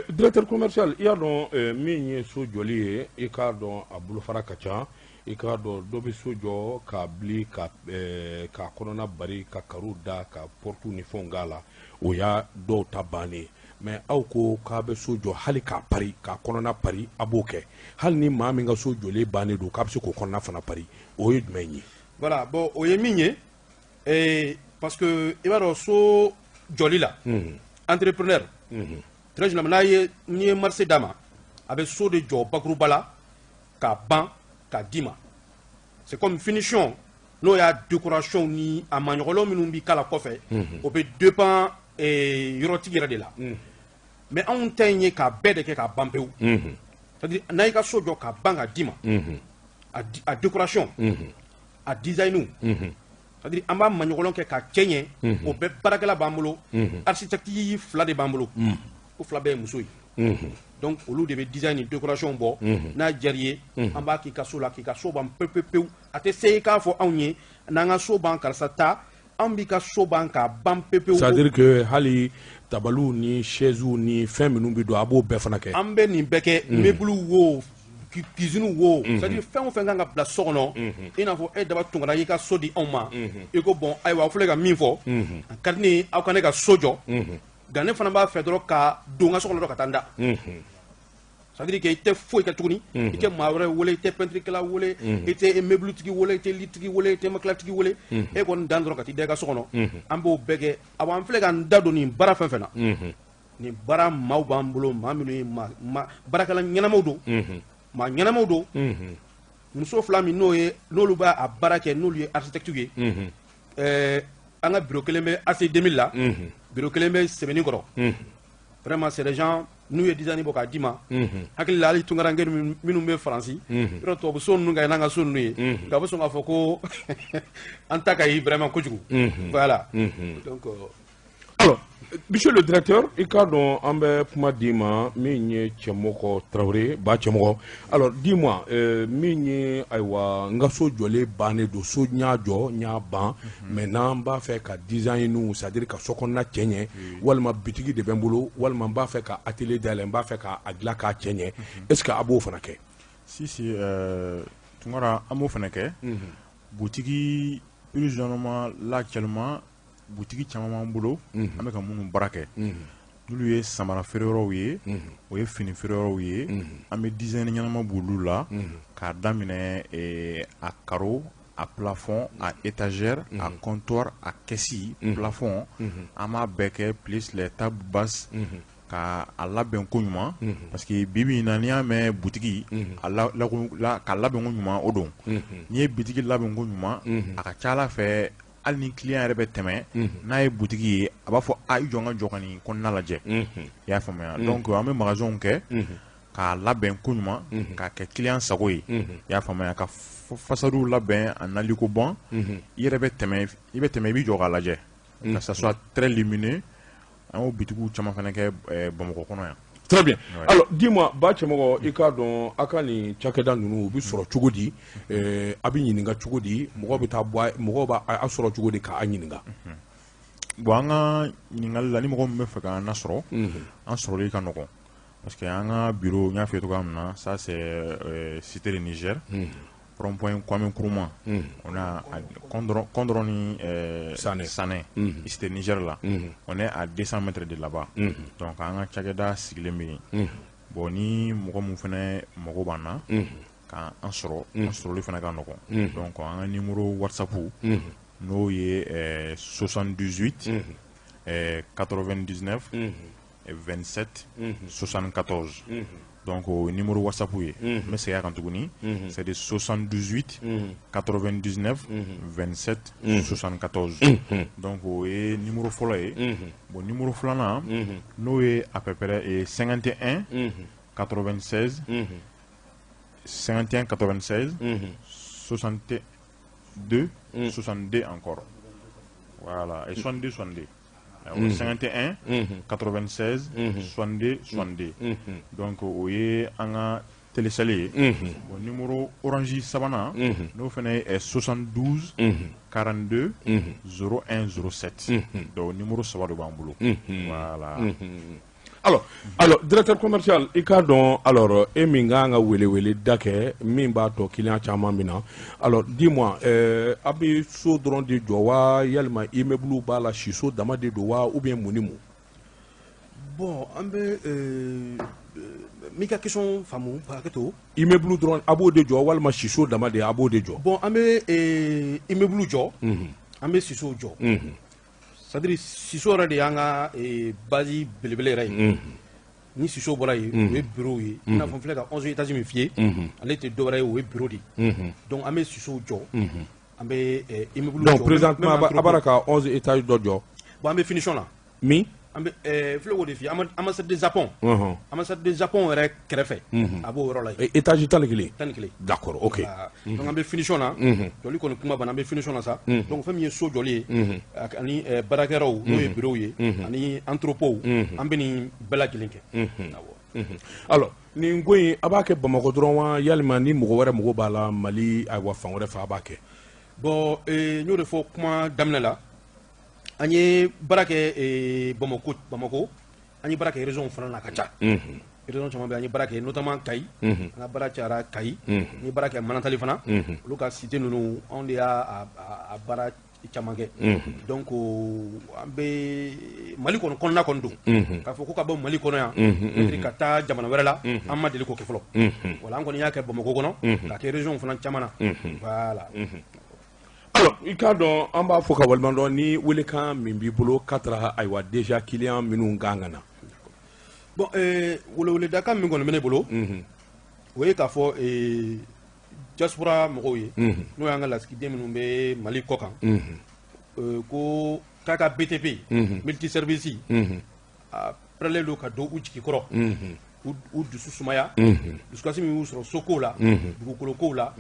directeur commercial, i y'a dɔn, min ye so jɔli ye, i k'a dɔn a bolofara ka ca. I k'a dɔn, dɔ bɛ so jɔ k'a bili ka k'a kɔnɔna bari, ka carreau da, ka porte ni fɛnw k'a la, o y'a dɔw ta bannen ye. Mais aw ko k'a bɛ so jɔ hali k'a pari, k'a kɔnɔna pari, a b'o kɛ. Hali ni maa min ka so jɔlen bannen don, k'a bɛ se k'o kɔnɔna fana pari, o ye jumɛn ye? Voilà, bon, o ye min ye, parce que i b'a dɔn, so jɔli la, entrepreneur, très généralement, n'a ye, n'i ye marché d'a ma, a bɛ so de jɔ bakuruba la k'a ban k'a d'i ma. C'est comme finition, n'o y'a décoration ni a maɲɔgɔnlɔ minnu bɛ k'a la kɔfɛ, o bɛ dépend yɔrɔtigi yɛrɛ de la. Mais anw ta in ye k'a bɛɛ de kɛ k'a ban pewu. C'est à dire, n'a y'i ka so jɔ k'a ban k'a d'i ma, a décoration, a design, c'est à dire an b'a maɲɔgɔnlɔ kɛ k'a cɛ ɲɛ, o bɛɛ baarakɛla b'an bolo. Architecte fila de b'an bolo, o fila bɛɛ ye muso ye. Donc olu de bɛ design ni décoration bɔ. N'a diyar'i ye, an b'a k'i ka so la, k'i ka so ban pewu pewu pewu. A tɛ se i k'a fɔ anw ye n'an ka so ban, karisa ta, anw b'i ka so ban k'a ban pewu pewu. C'est à dire que hali tabaliw ni chaises ni fɛn minnu bɛ don, a b'o bɛɛ fana kɛ? An bɛ nin bɛɛ kɛ, meuble wo, cuisine wo, c'est à dire fɛn o fɛn kan ka bila so kɔnɔ. I n'a fɔ e Daba Tunkara y'i ka so di anw ma, i ko bon, ayiwa, aw filɛ ka min fɔ, a ka di ne ye aw ka ne ka so jɔ, nka ne fana b'a fɛ dɔrɔn ka don n ka so kɔnɔ dɔrɔn ka taa n da. C'est à dire que i tɛ foyi kɛ tuguni, i tɛ maa wɛrɛ wele, i tɛ peinture wele, i tɛ meuble tigi wele, i tɛ lit tigi wele, i tɛ matelas tigi wele. E kɔni dan dɔrɔn ka t'i da i ka so kɔnɔ, an b'o bɛɛ kɛ. Awa, an filɛ ka n da don nin baara fɛn fɛn na, nin baara maaw b'an bolo, maa minnu ye maa baarakɛla ɲɛnamaw don, maa ɲɛnamaw don. Muso fila min n'o ye, n'olu b'a a baara kɛ, n'olu ye architecte ye, an ka bureau kelen bɛ AC 2000 la, bureau kelen bɛ Sɛbɛnni kɔrɔ. Vraiment, c'est des gens n'u ye design bɔ k'a d'i ma, hakili la, hali tunkaranke minnu bɛ Faransi yɔrɔ, tubabu so ninnu ka ɲi n'an ka so ninnu ye, nka a bɛ sɔn k'a fɔ ko an ta ka ɲi vraiment kojugu. Voilà, donc Alors, monsieur le directeur, i k'a dɔn, an bɛ kuma d'i ma, min ye Cɛmɔgɔ Tarawele ba Cɛmɔgɔ. Alors dis-moi, min ye, ayiwa, n ka so jɔlen bannen don, so n y'a jɔ, n y'a ban, maintenant n b'a fɛ ka design, c'est à dire ka so kɔnɔna cɛ ɲɛ, walima bitigi de bɛ n bolo, walima n b'a fɛ ka atelier dayɛlɛ, n b'a fɛ k'a dilan k'a cɛ ɲɛ, est ce que a b'o fana kɛ? Si si, Tunkara, an b'o fana kɛ. Butigi, plus généralement là, actuellement, butigi caman b'an bolo, an bɛ ka minnu baara kɛ, n'olu ye samara feere yɔrɔw ye, o ye fini feere yɔrɔw ye. An bɛ design ɲɛnama b'olu la, k'a daminɛ a carreau, a plafond, a étagère, a comptoir, a caisse, plafond, an b'a bɛɛ kɛ, plus les tables basses, ka a labɛn ko ɲuman, parce que bi bi in na, n'i y'a mɛn butigi a la, ka labɛn ko ɲuman, o don n'i ye bitigi labɛn ko ɲuman, a ka ca Ala fɛ, hali ni client yɛrɛ bɛ tɛmɛ, n'a ye butigi ye, a b'a fɔ: a i jɔ, n ka jɔ ka nin kɔnɔna lajɛ. I y'a faamuya? Donc an bɛ magasinw kɛ k'a labɛn ko ɲuman, k'a kɛ client sago ye. I y'a faamuya? Ka façadew labɛn a naliko ban, i yɛrɛ bɛ tɛmɛ, i bɛ tɛmɛ, i bɛ jɔ k'a lajɛ, que ça soit très lumineux. An y'o bitigiw caman fana kɛ Bamakɔ kɔnɔ yan. Très bien. Alors, dis-moi, ba Cɛmɔgɔ, i k'a dɔn, a ka nin cakɛda ninnu, u bɛ sɔrɔ cogo di? A bɛ ɲininka cogo di? Mɔgɔ bɛ taa bɔ, mɔgɔw b'a a sɔrɔ cogo di k'a ɲininka? Bon, an ka ɲininkali la, ni mɔgɔ min bɛ fɛ k'an lasɔrɔ, an sɔrɔli ka nɔgɔn, parce que an ka bureau, n y'a f'i ye cogoya min na, ça c'est Cité de Niger. Rond-point Kwame Nkrumah, on a Kondɔrɔn ni Sanɛ. Sanɛ, cité Niger la, on est à 200 mètres de là-bas. Donc an ka cakɛda sigilen bɛ yen. Bon, ni mɔgɔ mun fana mago b'an na k'an sɔrɔ, an sɔrɔli fana ka nɔgɔn. Donc an ka numéro WhatsApp, n'o ye 78 99 27 74. Donc o ye numéro WhatsApp ye. N bɛ segin a kan tuguni, c'est de 78 99 27 74. Donc o ye numéro fɔlɔ ye. Bon, numéro filanan, n'o ye à peu près 51 96 51 96 62 62 encore. Voilà, et 62 62. 51 96 62 62. Donc o ye an ka Telecel ye. Bon, numéro Orange sabanan, n'o fana ye 72 42 01 07. Donc numéro saba de b'an bolo. Voilà. Alors, directeur commercial, i k'a dɔn, alors e min kan ka welewele da kɛ min b'a tɔ client caman min na. Alors dis-moi, a bɛ so dɔrɔn de jɔ wa, yalima immeuble b'a la, siso dama de don wa, ou bien mun ni mun? Bon, an bɛ m'i ka question faamu, hakɛ to. Immeuble dɔrɔn a b'o de jɔ, walima siso dama de a b'o de jɔ? Bon, an bɛ immeuble jɔ, an bɛ sisow jɔ. C'est à dire siso yɛrɛ de y'an ka base belebele yɛrɛ ye. Ni siso bɔra yen, o ye bureau ye. I n'a fɔ n filɛ ka 11 étages min f'i ye, ale tɛ dɔwɛrɛ ye, o ye bureau de ye. Donc an bɛ sisow jɔ, an bɛ immeuble jɔ. Donc présentement a b'a ka 11 étages dɔ jɔ? Bon, an bɛ finition na. Min? An bɛ filɛ k'o de f'i ye, ambassade de Japon. Ambassade de Japon yɛrɛ kɛrɛfɛ, a b'o yɔrɔ la yen. Étage 11? 11. D'accord, ok. Donc an bɛ finition na, jɔli kɔni kuma banna, an bɛ finition na sa. Donc fɛn min ye so jɔli ye ani baarakɛyɔrɔw, n'o ye bureau ye, ani entrepôt, an bɛ nin bɛɛ lajɛlen kɛ. Awɔ. Alors nin ko in, a b'a kɛ Bamakɔ dɔrɔn wa, yalima ni mɔgɔ wɛrɛ mago b'a la Mali, ayiwa, fan wɛrɛ fɛ, a b'a kɛ? Bon, n y'o de fɔ kuma daminɛ la. An ye baara kɛ Bamakɔ, Bamakɔ, an ye baara kɛ région fana na ka ca. Région caman bɛ, an ye baara kɛ, notamment Kayi. An ka baara cayara Kayi. An ye baara kɛ Manantali fana. Olu ka cité ninnu, anw de y'a a baara caman kɛ. Donc an bɛ Mali kɔni kɔnɔna kɔni don. K'a fɔ ko ka bɔ Mali kɔnɔ yan peut-être ka taa jamana wɛrɛ la, an ma deli k'o kɛ fɔlɔ. Voilà, an kɔni y'a kɛ Bamakɔ kɔnɔ, k'a kɛ région fana caman na. Voilà. Alors i k'a dɔn, an b'a fɔ ka waleɲuman dɔn. Ni welekan min b'i bolo ka taara, ayiwa, déjà client minnu kan ka na. Bon, weleweledakan min kɔni bɛ ne bolo, o ye k'a fɔ diaspora mɔgɔw ye, n'o y'an ka lasigiden minnu bɛ Mali kɔ kan, ko k'a ka BTP multi service a pɛrɛlen don ka don u jigi kɔrɔ, u dusu sumaya, dusukasi min y'u sɔrɔ sokow la, dugukolo kow la.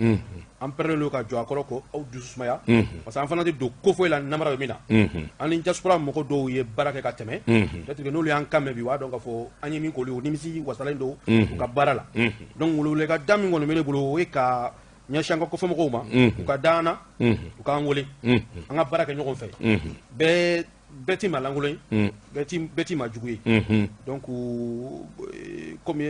An pɛrɛlen don ka jɔ a kɔrɔ ko aw dusu sumaya, parce que an fana tɛ don ko foyi la namara bɛ min na. An ni diaspora mɔgɔ dɔw ye baara kɛ ka tɛmɛ, peut-être que n'olu y'an kan mɛn bi, u b'a dɔn k'a fɔ an ye min k'olu ye, u nimisi wasalen don u ka baara la. Donc welewele da min kɔni bɛ ne bolo, o ye ka ɲɛsin an ka kɔfɛmɔgɔw ma, u ka da an na, u k'an wele, an ka baara kɛ ɲɔgɔn fɛ. Bɛɛ bɛɛ ti maa lankolon ye, bɛɛ ti maa jugu ye. Donc komi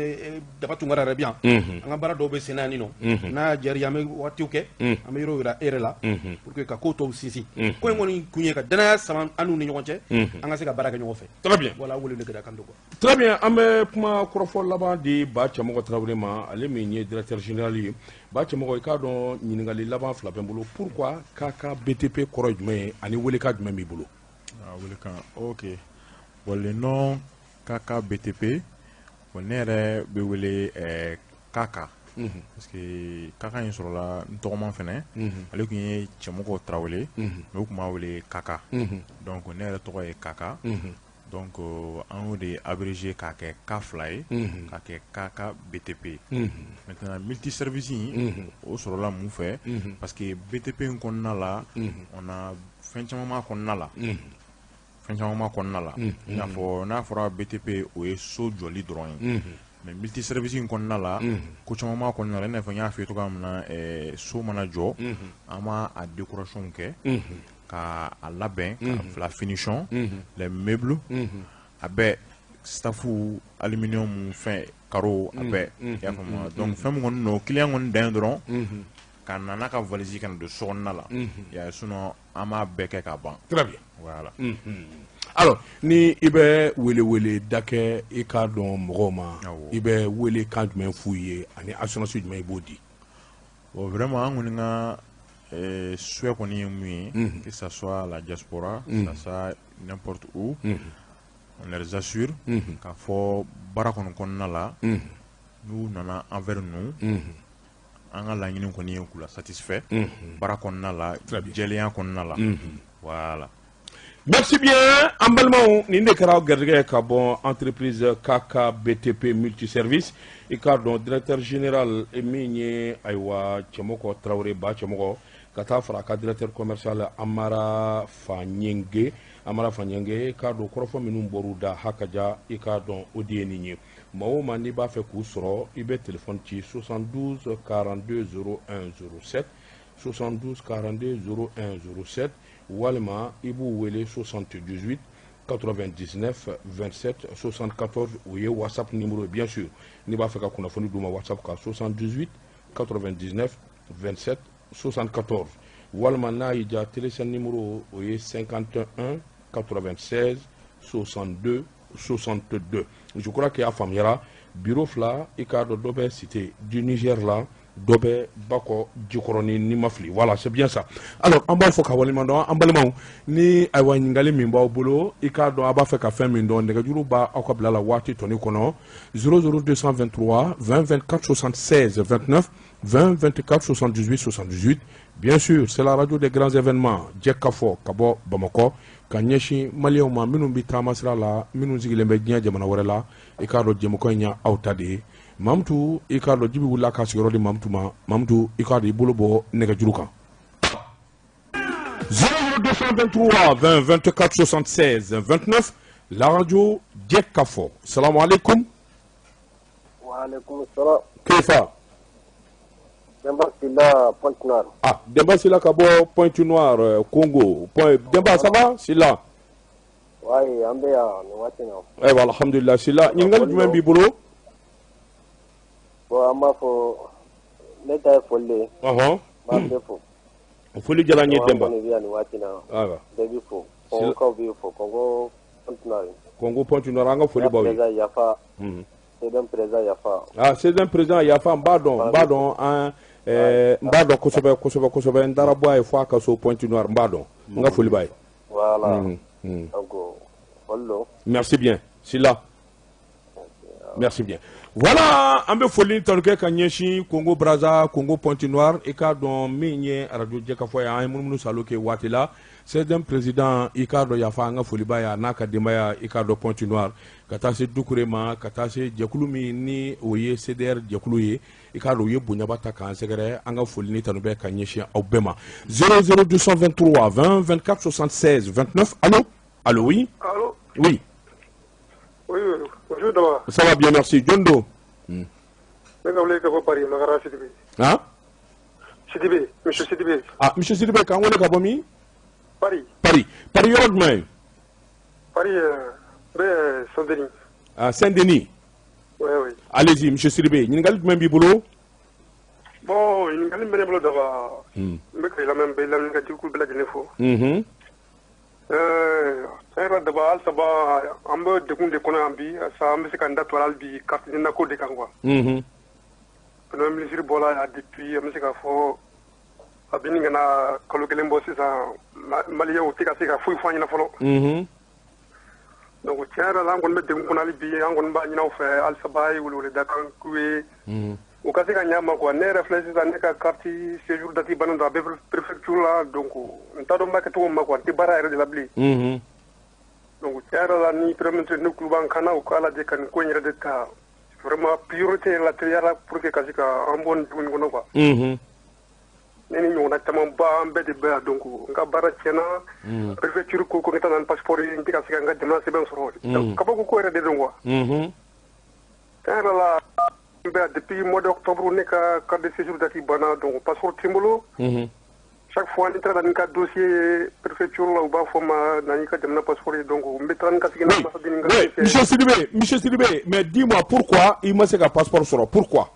Daba Tunkara yɛrɛ bi yan, an ka baara dɔw bɛ sen na yan nɔ. N'a diyara i ye, an bɛ waatiw kɛ, an bɛ yɔrɔ yira e yɛrɛ la pour que ka ko tɔw sinsin. Ko in kɔni kun ye ka danaya sama an n'u ni ɲɔgɔn cɛ, an ka se ka baara kɛ ɲɔgɔn fɛ. Très bien. Voilà, wele kan don quoi. Très bien. An bɛ kuma kɔrɔfɔ laban di Ba Cɛmɔgɔ Tarawele ma, ale min ye directeur général ye. Ba Cɛmɔgɔ, i k'a dɔn, ɲininkali laban fila bɛ n bolo: pourquoi KK BTP kɔrɔ ye jumɛn ye, ani welekan jumɛn b'i bolo? Ah, welekan, ok. Bon, le nom KK BTP, bon, ne yɛrɛ bɛ wele Kaka, parce que Kaka in sɔrɔla n tɔgɔma fɛnɛ, ale tun ye Cɛmɔgɔ Tarawele, mais u tun b'a wele Kaka. Donc ne yɛrɛ tɔgɔ ye Kaka. Donc an y'o de abrégé k'a kɛ K fila ye, k'a kɛ KK BTP. Maintenant, multiservice in, o sɔrɔla mun fɛ? Parce que BTP in kɔnɔna la, on a fɛn caman b'a kɔnɔna la, fɛn caman b'a kɔnɔna la. I n'a fɔ n'a fɔra BTP, o ye so jɔli dɔrɔn ye, mais multiservice in kɔnɔna la, ko caman b'a kɔnɔna la. I n'a fɔ n y'a f'i ye cogoya min na, so mana jɔ, an b'a a décoration kɛ ka a labɛn, ka la finition, les meubles, a bɛɛ, staff, aluminium, fɛn, carreau, a bɛɛ, i y'a faamu. Donc fɛn min kɔni don, client kɔni dan ye dɔrɔn. Ka na n'a ka valise ka na don sokɔnɔna la, ya, sinon an b'a bɛɛ kɛ ka ban. Très bien. Voilà. Alors, ni i bɛ wele da kɛ, i k'a dɔn mɔgɔw ma, i bɛ wele kan jumɛn f'u ye ani assurance jumɛn i b'o di? Bon, vraiment, an kɔni ka souhait kɔni ye mun ye, que ça soit la diaspora, que ça soit n'importe où, on les assure k'a fɔ baara kɔni kɔnɔna la, n'u nana envers nous, an ka laɲini kɔni ye k'u la satisfait baara kɔnɔna la, jɛlenya kɔnɔna la, voilà. Merci bien. An balimaw, nin de kɛra garijɛgɛ ka bɔ entreprise KKBTP Multiservice. I k'a dɔn, directeur général min ye, ayiwa, Cɛmɔgɔ Tarawele Ba Cɛmɔgɔ, ka taa fara a ka directeur commercial Amara Faɲɛnge, Amara Faɲɛnge. I k'a dɔn, kɔrɔfɔ minnu bɔr'u da hakaja, i k'a dɔn, o de ye nin ye. Maa o maa n'i b'a fɛ k'u sɔrɔ, i bɛ téléphone ci 72 42 01 07, 72 42 01 07, walima i b'u wele 78 99 27 74. O ye WhatsApp numéro ye, bien sûr. N'i b'a fɛ ka kunnafoni d'u ma WhatsApp kan, 78 99 27 74, walima n'a y'i diya, Telecel numéro, o ye 51 96 62 62. Je crois que a faamuyara. Bureau fila, i k'a dɔn, dɔ bɛ Cité du Niger la, dɔ bɛ Bakɔ Jikɔrɔni, ni ma fili. Voilà, c'est bien ça. Alors, an b'a fɔ ka waleɲuman dɔn. An balimaw, ni ayiwa ɲininkali min b'aw bolo, i k'a dɔn, a b'a fɛ ka fɛn min dɔn, nɛgɛjuru b'a aw ka bila la waati tɔni kɔnɔ: 00223 20 24 76 29, 20 24 78 78. Bien sûr, c'est la radio des grands événements, jɛ ka fɔ ka bɔ Bamakɔ ka ɲɛsin maliyɛnw ma minnu bɛ taama sira la, minnu sigilen bɛ diɲɛ jamana wɛrɛ la. I k'a dɔn, jɛmukan in ye aw ta de ye. Mamutu, i k'a dɔn, Jibi wulila ka sigiyɔrɔ di Mamutu ma. Mamutu, i k'a dɔn, i bolo bɔ nɛgɛjuru kan: 00223 20 24 76 29, la radio Jɛ ka fɔ. Salamu aleykum. Waaleykum salam. Kefa. Demba Sila, Pointe Noire. Ah, Demba Sila ka bɔ Pointe Noire, Congo. Point Demba, ça va Sila? Oui, an bɛ yan nin waati in na. Ayiwa, alhamdulilah. Sila, ɲininkali jumɛn b'i bolo? Bon, an b'a fɔ, ne ta ye foli de ye. N b'a bɛɛ fo. Foli diyara n ye, Demba. An kɔni bɛ yan nin waati in na. Ayiwa. Bɛɛ b'i fo. Kɔngokaw b'i fo. Kɔngo Pointe Noire. Congo Pointe Noire, an ka foli b'aw ye. Président yafa. CDM président yafa. Ah, CDM président yafa, n b'a dɔn, n b'a dɔn, an n b'a dɔn kosɛbɛ kosɛbɛ kosɛbɛ. N taara bɔ a ye fo a ka so Pointe Noire, n b'a dɔn. N ka foli b'a ye. Voilà. Donc, foli don. Merci bien, Sila. Merci bien. Voilà, an bɛ foli tanu kɛ ka ɲɛsin Congo Brazza, Congo Pointe Noire. I k'a dɔn, min ye radio Jɛkafɔ ye, an ye munumunu salo kɛ waati la. CDM président, i k'a dɔn, yafa, an ka foli b'a ye, a n'a ka denbaya, i k'a dɔn, Pointe Noire, ka taa se Dukure ma, ka taa se jɛkulu min ni o ye CDR jɛkulu ye. I k'a dɔn, u ye bonyaba ta k'an sɛgɛrɛ. An ka foli ni tanu bɛ ka ɲɛsin aw bɛɛ ma. 00223 20 24 76 29. Allo, allo, oui. Allô. Oui. Oui, bonjour Daba. Ça va bien, merci. Jɔn don? Ne ka wele ka bɔ Paris, Magara Sidibé. Han? Sidibé, monsieur Sidibé. Ah, monsieur Sidibé, k'an wele ka bɔ min? Paris. Paris, Paris yɔrɔ jumɛn ye? Paris, bɛ Saint-Denis. Ah, Saint-Denis. Oui. Allez-y, monsieur Sidibé, ɲininkali jumɛn b'i bolo? Bon, ɲininkali min bɛ ne bolo Daba, n bɛ ka i lamɛn, n bɛ lamɛn ka jikulu bɛɛ lajɛlen fo. Tiɲɛ yɛrɛ la Daba, halisa ba an bɛ degun de kɔnɔ yan bi sa, an bɛ se k'an da to a la hali bi carte NINA ko de kan quoi. Premier ministre bɔra yan depuis, an bɛ se k'a fɔ a bɛ nin ka na kalo kelen bɔ sisan, maliyɛnw tɛ ka se ka foyi fɔ an ɲɛna fɔlɔ. Donc tiɲɛ yɛrɛ la, an kɔni bɛ degun kɔnɔ hali bi. An kɔni b'a ɲini aw fɛ halisa ba, ye welewele da kan k'u ye, u ka se ka ɲɛ ma quoi. Ne yɛrɛ filɛ sisan, ne ka carte séjour date bannen don, a bɛ préfecture la, donc n t'a dɔn n b'a kɛ cogo min ma quoi, n tɛ baara yɛrɛ de la bilen. Donc tiɲɛ yɛrɛ la, ni premier ministre ne tulo b'an kan na, u k'a lajɛ ka nin ko in yɛrɛ de ta vraiment priorité yɛrɛ la teliya la pour que ka se ka an bɔ nin degun in kɔnɔ quoi. Ne ni ɲɔgɔnna camanba, an bɛɛ de bɛ yan. Donc n ka baara tiɲɛna, préfecture ko ko n ka taa na ni passeport ye, n tɛ ka se ka n ka jamana sɛbɛn sɔrɔ. Kabako ko yɛrɛ de don quoi. Tiɲɛ yɛrɛ la, n bɛ yan depuis mois d'octobre, ne ka carte de séjour date banna, donc passeport tɛ n bolo. Chaque fois ni taara ni ka dossier ye préfecture la, u b'a fɔ ma na n'i ka jamana passeport ye, donc n bɛ taa ni ka segin n'ambassade ni n ka Oui, dossier. Monsieur Sidibé, monsieur Sidibé, mais dis-moi pourquoi il ma se ka passeport sɔrɔ, pourquoi?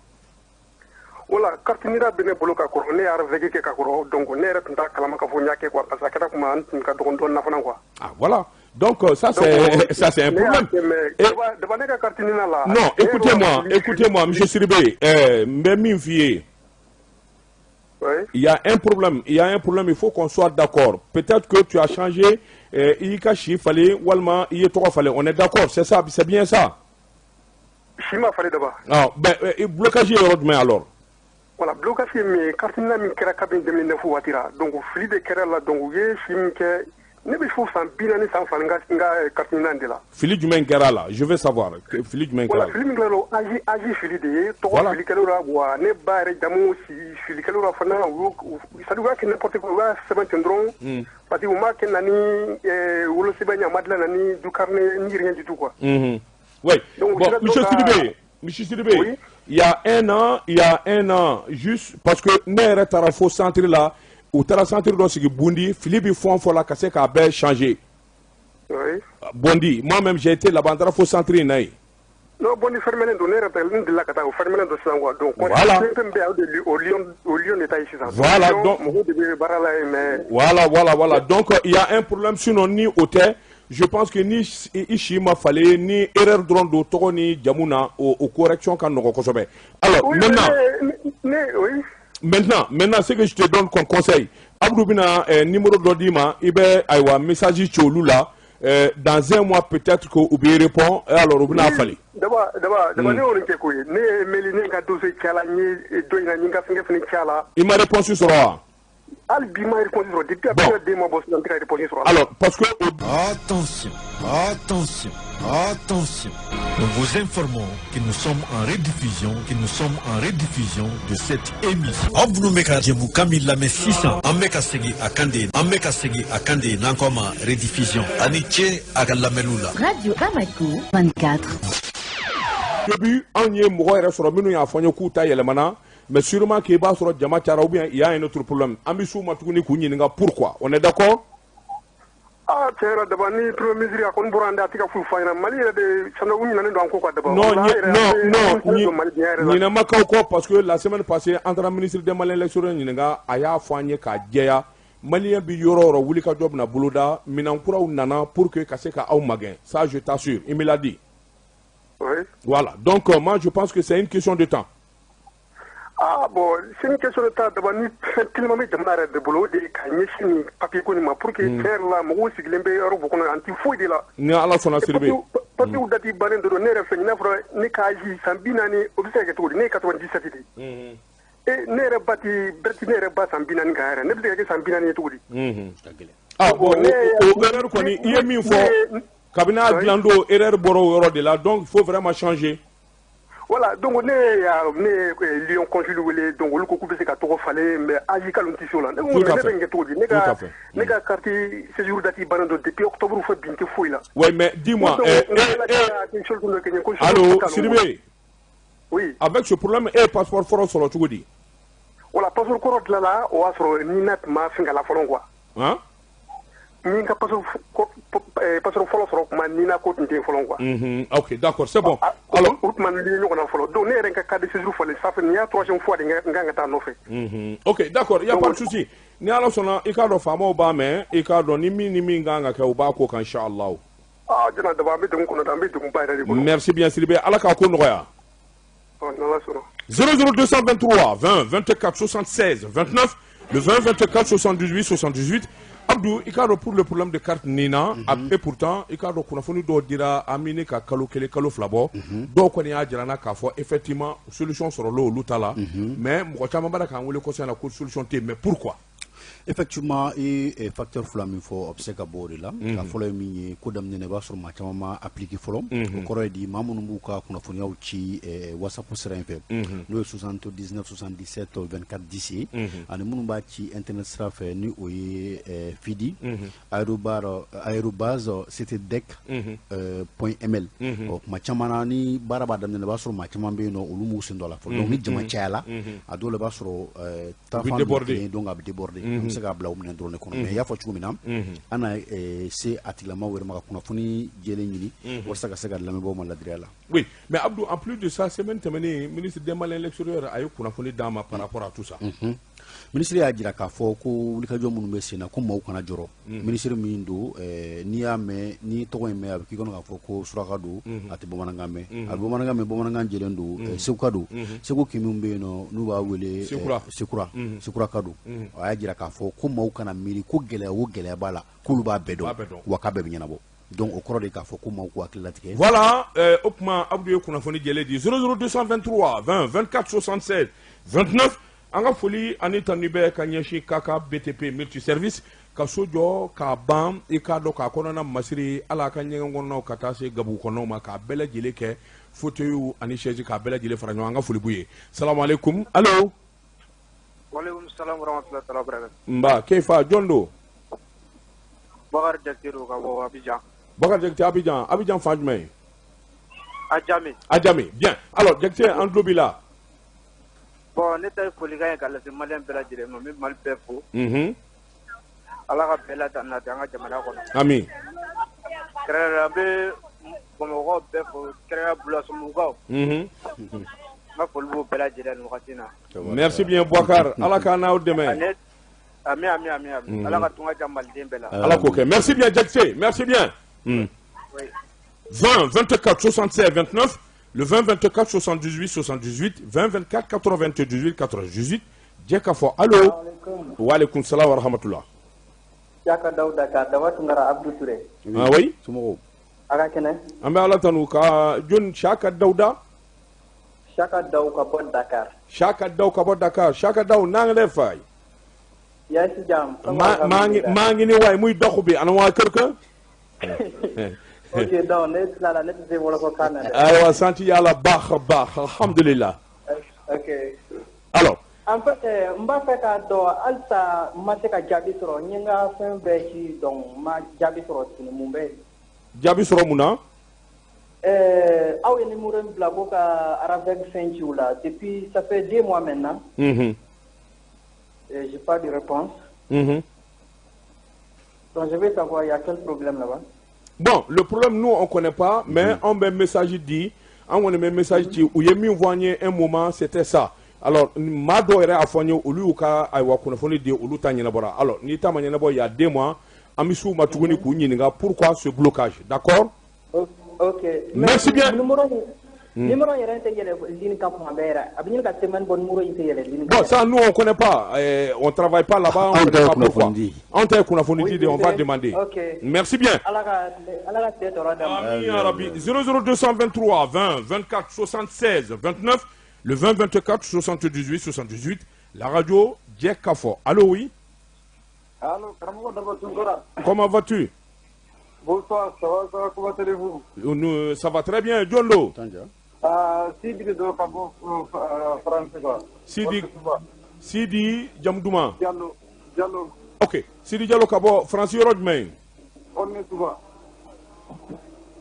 Voilà, carte NINA bɛ ne bolo ka kɔrɔ, ne y'a RVG kɛ ka kɔrɔ, donc ne yɛrɛ tun t'a kalama k'a fɔ n y'a kɛ quoi, parce que a kɛra kuma an tun ka dɔgɔn dɔɔnin na fana quoi. Ah voilà, donc ça c'est un problème. Mais daba, ne ka carte NINA la. Non, écoutez-moi, écoutez-moi, monsieur Sidibé, n bɛ min f'i ye. Oui. Il y a un problème, il y a un problème, il faut qu'on soit d'accord. Peut-être que tu as changé, i y'i ka si falen walima i ye tɔgɔ falen, on est d'accord, c'est ça, c'est bien ça. Si ma falen, daba. Ah, ben, blocage ye yɔrɔ jumɛn alors? Voilà, blocage ye min ye, carte NINA min kɛra kabini 2009 waati la, donc fili de kɛra la, donc u ye si min kɛ, ne bɛ fo san 42 san 2 n ka carte NINA de la. Fili jumɛn kɛra la? Je veux savoir. Fili jumɛn kɛra Voilà, la? fili min kɛra la, âge fili de ye, tɔgɔ fili kɛra la, wa ne ba yɛrɛ jamu si fili kɛra la fana, u y'u, c'est à dire u y'a kɛ n'importe quoi, u y'a sɛbɛn ten dɔrɔn, parce que u m'a kɛ na ni wolosɛbɛn ye, a ma dilan na ni du carnet ni rien du tout quoi. Oui. Donc, bon, monsieur Sidibé, monsieur Sidibé, Oui. il y a un an, il y a un an, juste parce que ne yɛrɛ taara fo centre la, u taara centre dɔ sigi Bundi, fili bi fɛn o fɛn la ka se k'a bɛɛ changer. Oui. Bondi, moi-même j'ai été là-bas, n taara fo centre in na yen. Non, Bondi fermé don, ne yɛrɛ ta n delila ka taa, o fermé don sisan quoi. Donc fɛn bɛ yen, o de o Lyon, o Lyon de ta ye sisan. Voilà, donc mɔgɔw de bɛ baara la yen, mais Voilà. Donc il y a un problème, sinon ni o tɛ, je pense que ni i si ma falen, ni erreur dɔrɔn don tɔgɔ ni jamu na, o correction ka nɔgɔ kosɛbɛ. Alors oui, maintenant, ne, oui. Maintenant, ce que je te donne comme conseil, Abdou bɛna numéro dɔ d'i ma, i bɛ ayiwa message ci olu la. Dans un mois peut-être que u b'i répond, et alors u bɛna falen. Daba, daba, daba, ne y'o nin kɛ koyi. Ne ye mail, ne ye n ka dossier ci a la, n ye dɔ in na, n ye n ka fɛnkɛ fɛnɛ ci a la. I ma réponse sɔrɔ wa? Hali bi ma réponse sɔrɔ depuis a bɛ den ma bɔ sisan, n tɛ ka réponse sɔrɔ. Alors parce que Attention, attention, attention. Nous vous informons que nous sommes en rediffusion, que nous sommes en rediffusion de cette émission. Aw minnu bɛ ka jɛmukan min lamɛn sisan, an bɛ ka segin a kan de, an bɛ ka segin a kan de n'an ko a ma rediffusion. A ni ce a ka lamɛnniw la. Radio Bamako 24. Début, anw ye mɔgɔ yɛrɛ sɔrɔ minnu y'a fɔ n ye k'u ta yɛlɛmana, mais sûrement k'i b'a sɔrɔ jama cayara ou bien il y a un autre problème. An bɛ s'u ma tuguni k'u ɲininka pourquoi. On est d'accord? Ah, tiɲɛ yɛrɛ, daba, ni premier ministre a kɔni bɔra an da, a tɛ ka foyi fɔ an ɲɛna. Mali yɛrɛ de sanu, u ɲinɛnen don an kɔ quoi, daba. Non, non, non, ɲinɛ ma k'aw kɔ, parce que la semaine passée, an taara ministre des Maliens l'extérieur ɲininka, a y'a fɔ an ye k'a jɛya, Malien bi yɔrɔ o yɔrɔ, wuli ka jɔ bɛna boloda, minɛn kuraw nana pour que ka se ka aw magɛn. Ça, je t'assure, il me l'a dit. Oui. Voilà, donc moi je pense que c'est une question de temps. Ah bon, c'est une question de temps, daba. Ni fɛn teliman bɛ jamana yɛrɛ de bolo, o de ye ka ɲɛsin nin papier ko nin ma pour que tiɲɛ yɛrɛ la, mɔgɔw sigilen bɛ Europe kɔnɔ, an ti foyi de la. Ni Ala sɔnna, Sidibe. Papier date bannen don. Ne yɛrɛ fɛ, n'a fɔra ne ka âge san 40, o bɛ se ka kɛ cogo di? Ne ye 97 de ye. E ne yɛrɛ ba ti bɛrɛ ti ne yɛrɛ ba san 40 kan yɛrɛ, ne bɛ se ka kɛ san 40 ye cogo di? Ah bon, o erreur kɔni, i ye min fɔ, kabini a dilan don, erreur bɔra o yɔrɔ de la, donc il faut vraiment changer. Voilà, donc ne ye Lyon consul wele, donc olu ko k'u bɛ se ka tɔgɔ falen, mais âge k'ale tɛ se o la. Ne ko ne bɛ nin kɛ cogo di? Ne ka carte séjour date bannen don depuis octobre, fo bi n tɛ foyi la. Oui, mais dis-moi, allo, Sidibé. Oui. Avec ce problème, e ye passeport fɔlɔ sɔrɔ cogo di? Voilà, passeport kɔrɔ dilanna, o y'a sɔrɔ ni na tun ma fɛn k'a la fɔlɔ quoi. Hein? Ni n ka passeport fɔlɔ sɔrɔ kuma, ni na ko tun tɛ yen fɔlɔ quoi. Ok, d'accord, c'est bon. Alors, u tun ma ni ɲɔgɔn na fɔlɔ, donc ne yɛrɛ ka carte de séjour fɔlen, ça fait nin y'a troisième fois de n kan ka taa nɔfɛ. Ok, d'accord, il y a pas de souci. Ni Ala sɔnna, i k'a dɔn faamaw b'a mɛn, i k'a dɔn ni min ni min kan ka kɛ, u b'a ko kan, inchallah. Ah, jana daba, an bɛ degun kɔnɔ, an bɛ degun ba yɛrɛ de kɔnɔ. Merci bien, Sidibé, Ala k'a ko nɔgɔya. N'Ala sɔnna. 00223 20 24 76 29, le 20 24 78 78. Abdou, i k'a dɔn pour le problème de carte NINA, et pourtant i k'a dɔn kunnafoni dɔw dira an bɛ ne ka kalo 1 kalo 2 bɔ, dɔw kɔni y'a jira n na k'a fɔ effectivement solution sɔrɔla olu ta la, mais mɔgɔ caman b'a la k'an wele kɔsa in na ko solution tɛ yen, mais pourquoi? Effectivement, i ye facteur fila min fɔ, o bɛ se ka bɔ o de la. Ka fɔlɔ ye min ye, ko daminɛ na, i b'a sɔrɔ maa caman ma appliquer fɔlɔ. O kɔrɔ ye di? Maa minnu b'u ka kunnafoniyaw ci WhatsApp sira in fɛ, n'o ye 79 77 24 10 ye, ani minnu b'a ci internet sira fɛ, ni o ye fidi @ctdec.ml. Ɔ kuma caman na, ni baara b'a daminɛ, i b'a sɔrɔ maa caman bɛ yen nɔ, olu m'u sen don a la fɔlɔ. Donc ni jama cayala, a dɔw la, i b'a sɔrɔ taafan dɔ kelen, donc a bɛ déborder. An bɛ se k'a bila o minɛn dɔrɔn de kɔnɔ, mais i y'a fɔ cogo min na, an na se a tigilamaw yɛrɛ ma ka kunnafoni jɛlen ɲini walasa ka se ka lamɛnbaaw ma ladiriya la. Oui, mais Abdou, en plus de ça, semaine tɛmɛnen, ministre des Maliens l'extérieur a ye kunnafoni d'an ma par rapport à tout ça. Minisiri y'a jira k'a fɔ ko wulikajɔ minnu bɛ sen na, ko maaw kana jɔrɔ. Minisiri min don, n'i y'a mɛn, n'i tɔgɔ in mɛn, a bɛ k'i kɔnɔ k'a fɔ ko suraka don, a tɛ bamanankan mɛn. A bɛ bamanankan mɛn, bamanankan jɛlen don. Seguka don, Segu kin min bɛ yen nɔ n'u b'a wele Sekura. Sekura, Sekuraka don. A y'a jira k'a fɔ ko maaw kana miiri ko gɛlɛya o gɛlɛya b'a la, k'olu b'a bɛɛ B'a bɛɛ dɔn. dɔn, wa k'a bɛɛ bɛ ɲɛnabɔ. Donc o kɔrɔ de k'a fɔ ko maaw k'u hakili latigɛ. Voilà, o tuma Abdou ye kunnafoni jɛlen di. 00223 20 24 76 29. An ka foli ani tanu bɛ ka ɲɛsin KK BTP multiservice ka so jɔ k'a ban, i k'a dɔn k'a kɔnɔna masiri, ala ka ɲɛgɛn kɔnɔnaw ka taa se gabugu kɔnɔnaw ma, k'a bɛɛ lajɛlen kɛ fauteuil ani chaise, k'a bɛɛ lajɛlen fara ɲɔgɔn. An ka foli b'u ye. Salamu aleykum, allo. Waaleykum salam warahmatullahi taala wabarakatuh. Nba, keifa, jɔn don? Bakari Jakite don ka bɔ Abidjan. Bakari Jakite, Abidjan. Abidjan fan jumɛn ye? Adjamé. Adjamé, bien. Alors Jakite, an tulo b'i la. Bon, ne ta ye folikan ye ka lase maliyɛn bɛɛ lajɛlen ma. N bɛ Mali bɛɛ fo. Ala ka bɛɛ la nati an ka jamana kɔnɔ. Ami. Kɛrɛnkɛrɛnnenya, n bɛ Bamakɔ bɛɛ fo, kɛrɛnkɛrɛnnenya Bulasomugukaw. N ka foli b'u bɛɛ lajɛlen nin wagati in na. Merci bien Boubacar, ala k'an n'aw dɛmɛ. Ami, ami, ami, ami. Ala ka tunga diya maliden bɛɛ la. Ala k'o kɛ. Merci bien Jakite, merci bien. Oui. 20 24 76 29, le 20 24 78 78, 20 24 98 98. Jɛ k'a fɔ allo. Waaleykum salam wa rahmatullah. Siaka Dawuda ka Daba Tunkara, Abdou Touré. Ah oui. Somɔgɔw? A ka kɛnɛ. An bɛ Ala tanu ka jɔn? Siaka Dawuda. Siaka Daw ka bɔ Dakar. Siaka Daw ka bɔ Dakar. Siaka Daw, naa nga def faay? Yaa ngi si jàmm. Maa maa ngi, maa ngi ni waay. Muy dox bi, ana waa kër ga? Ok, donc ne tilala, ne tɛ se wɔlɔfɔkan na dɛ. Ayiwa, sant Yàlla baax a baax, alhamdulillah. Ok. Alors. En fait, n b'a fɛ k'a dɔn halisa, n ma se ka jaabi sɔrɔ. N ye n ka fɛn bɛɛ ci, donc n ma jaabi sɔrɔ tuguni. Mun bɛ yen? Jaabi sɔrɔ mun na? Aw ye numéro min bila ko ka RAVEC fɛn ci u la, depuis ça fait 2 mois maintenant. J'ai pas de réponse. Donc je veux savoir, il y a quel problème là-bas? Bon, le problème, nous, on ne connaît pas, mais on bɛ message di, an kɔni bɛ message ci. U ye min fɔ an ye un moment, c'était ça. Alors, maa dɔw yɛrɛ y'a fɔ an ye, olu y'u ka ayiwa kunnafoni di, olu ta ɲɛnabɔra. Alors, n'i ta ma ɲɛnabɔ il y a 2 mois, an bɛ s'u ma tuguni k'u ɲininka pourquoi ce blocage, d'accord? Ok. Merci bien. Numéro in, numéro yɛrɛ tɛ yɛlɛ ligne kan kuma bɛɛ yɛrɛ. A bɛ ɲini ka semaine bɔ, numéro in tɛ yɛlɛ ligne kan. Bon, ça, nous, on ne connaît pas. On ne travaille pas là-bas, on ne Anw connaît ta ye pas pourquoi. kunnafoni di. Anw ta ye kunnafoni di de, on va Oui, demander. Ok. Merci bien. Ala ka tile tɔɔrɔ d'a ma. Amin ya Rabbi. 00223 20 24 76 29, le 20 24 78 78, la radio Jɛ k'a fɔ. Allô, oui. Allô, Karamɔgɔ Daba Tunkara. Comment vas-tu? Bonsoir, ça va, ça va, comment allez-vous? Nous, ça va très bien. Jɔn don? Tanja. Ah, Sidi de don ka bɔ France quoi. Sidi, Sidi jamu duman? Diallo, Diallo. Ok, Sidi Diallo ka bɔ France yɔrɔ jumɛn? Aulnay-sous-Bois.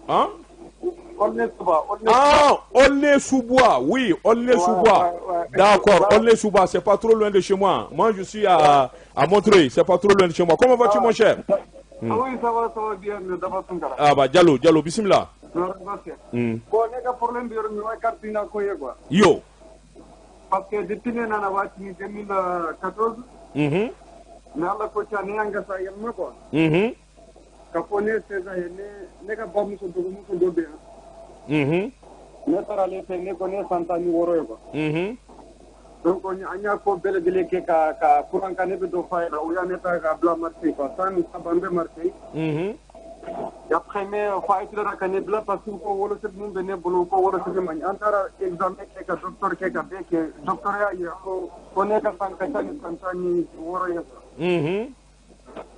Hein? Aulnay-sous-Bois, Aulnay. Ah, Aulnay-sous-Bois, oui, Aulnay-sous-Bois. Ouais. D'accord, Ouais. Aulnay-sous-Bois, c'est pas trop loin de chez moi. Moi, je suis à Montreuil, c'est pas trop loin de chez moi. Comment vas-tu, mon cher? Ah oui, ça va bien, Daba Tunkara. Ah bah, Diallo, Diallo, bismillah. Merci. Bon, ne ka problème bɛ yɔrɔ min, o ye carte NINA ko ye quoi. Yo. Parce que depuis ne nana waati min, 2014, mais Ala ko ca, ne y'an ka sa yɛlɛma quoi. Ka fɔ ne ye 16 ans ye, ne ka bamuso dɔgɔmuso dɔ bɛ yan. Ne taara ale fɛ, ne ko ne ye san 16 ye quoi. Donc an y'a ko bɛɛ lajɛlen kɛ ka courant kan, ne bɛ dɔ f'a ɲɛna, u y'a ne ta k'a bila Marseille quoi. San 3 n bɛ Marseille. Et après, mais fa tilara ka ne bila parce que ko wolosɛbɛn mun bɛ ne bolo, ko wolosɛbɛn man ɲi. An taara examen kɛ, ka docteur kɛ, ka bɛɛ kɛ. Docteur y'a yira ko ne ka san ka ca ni san 16 ye quoi.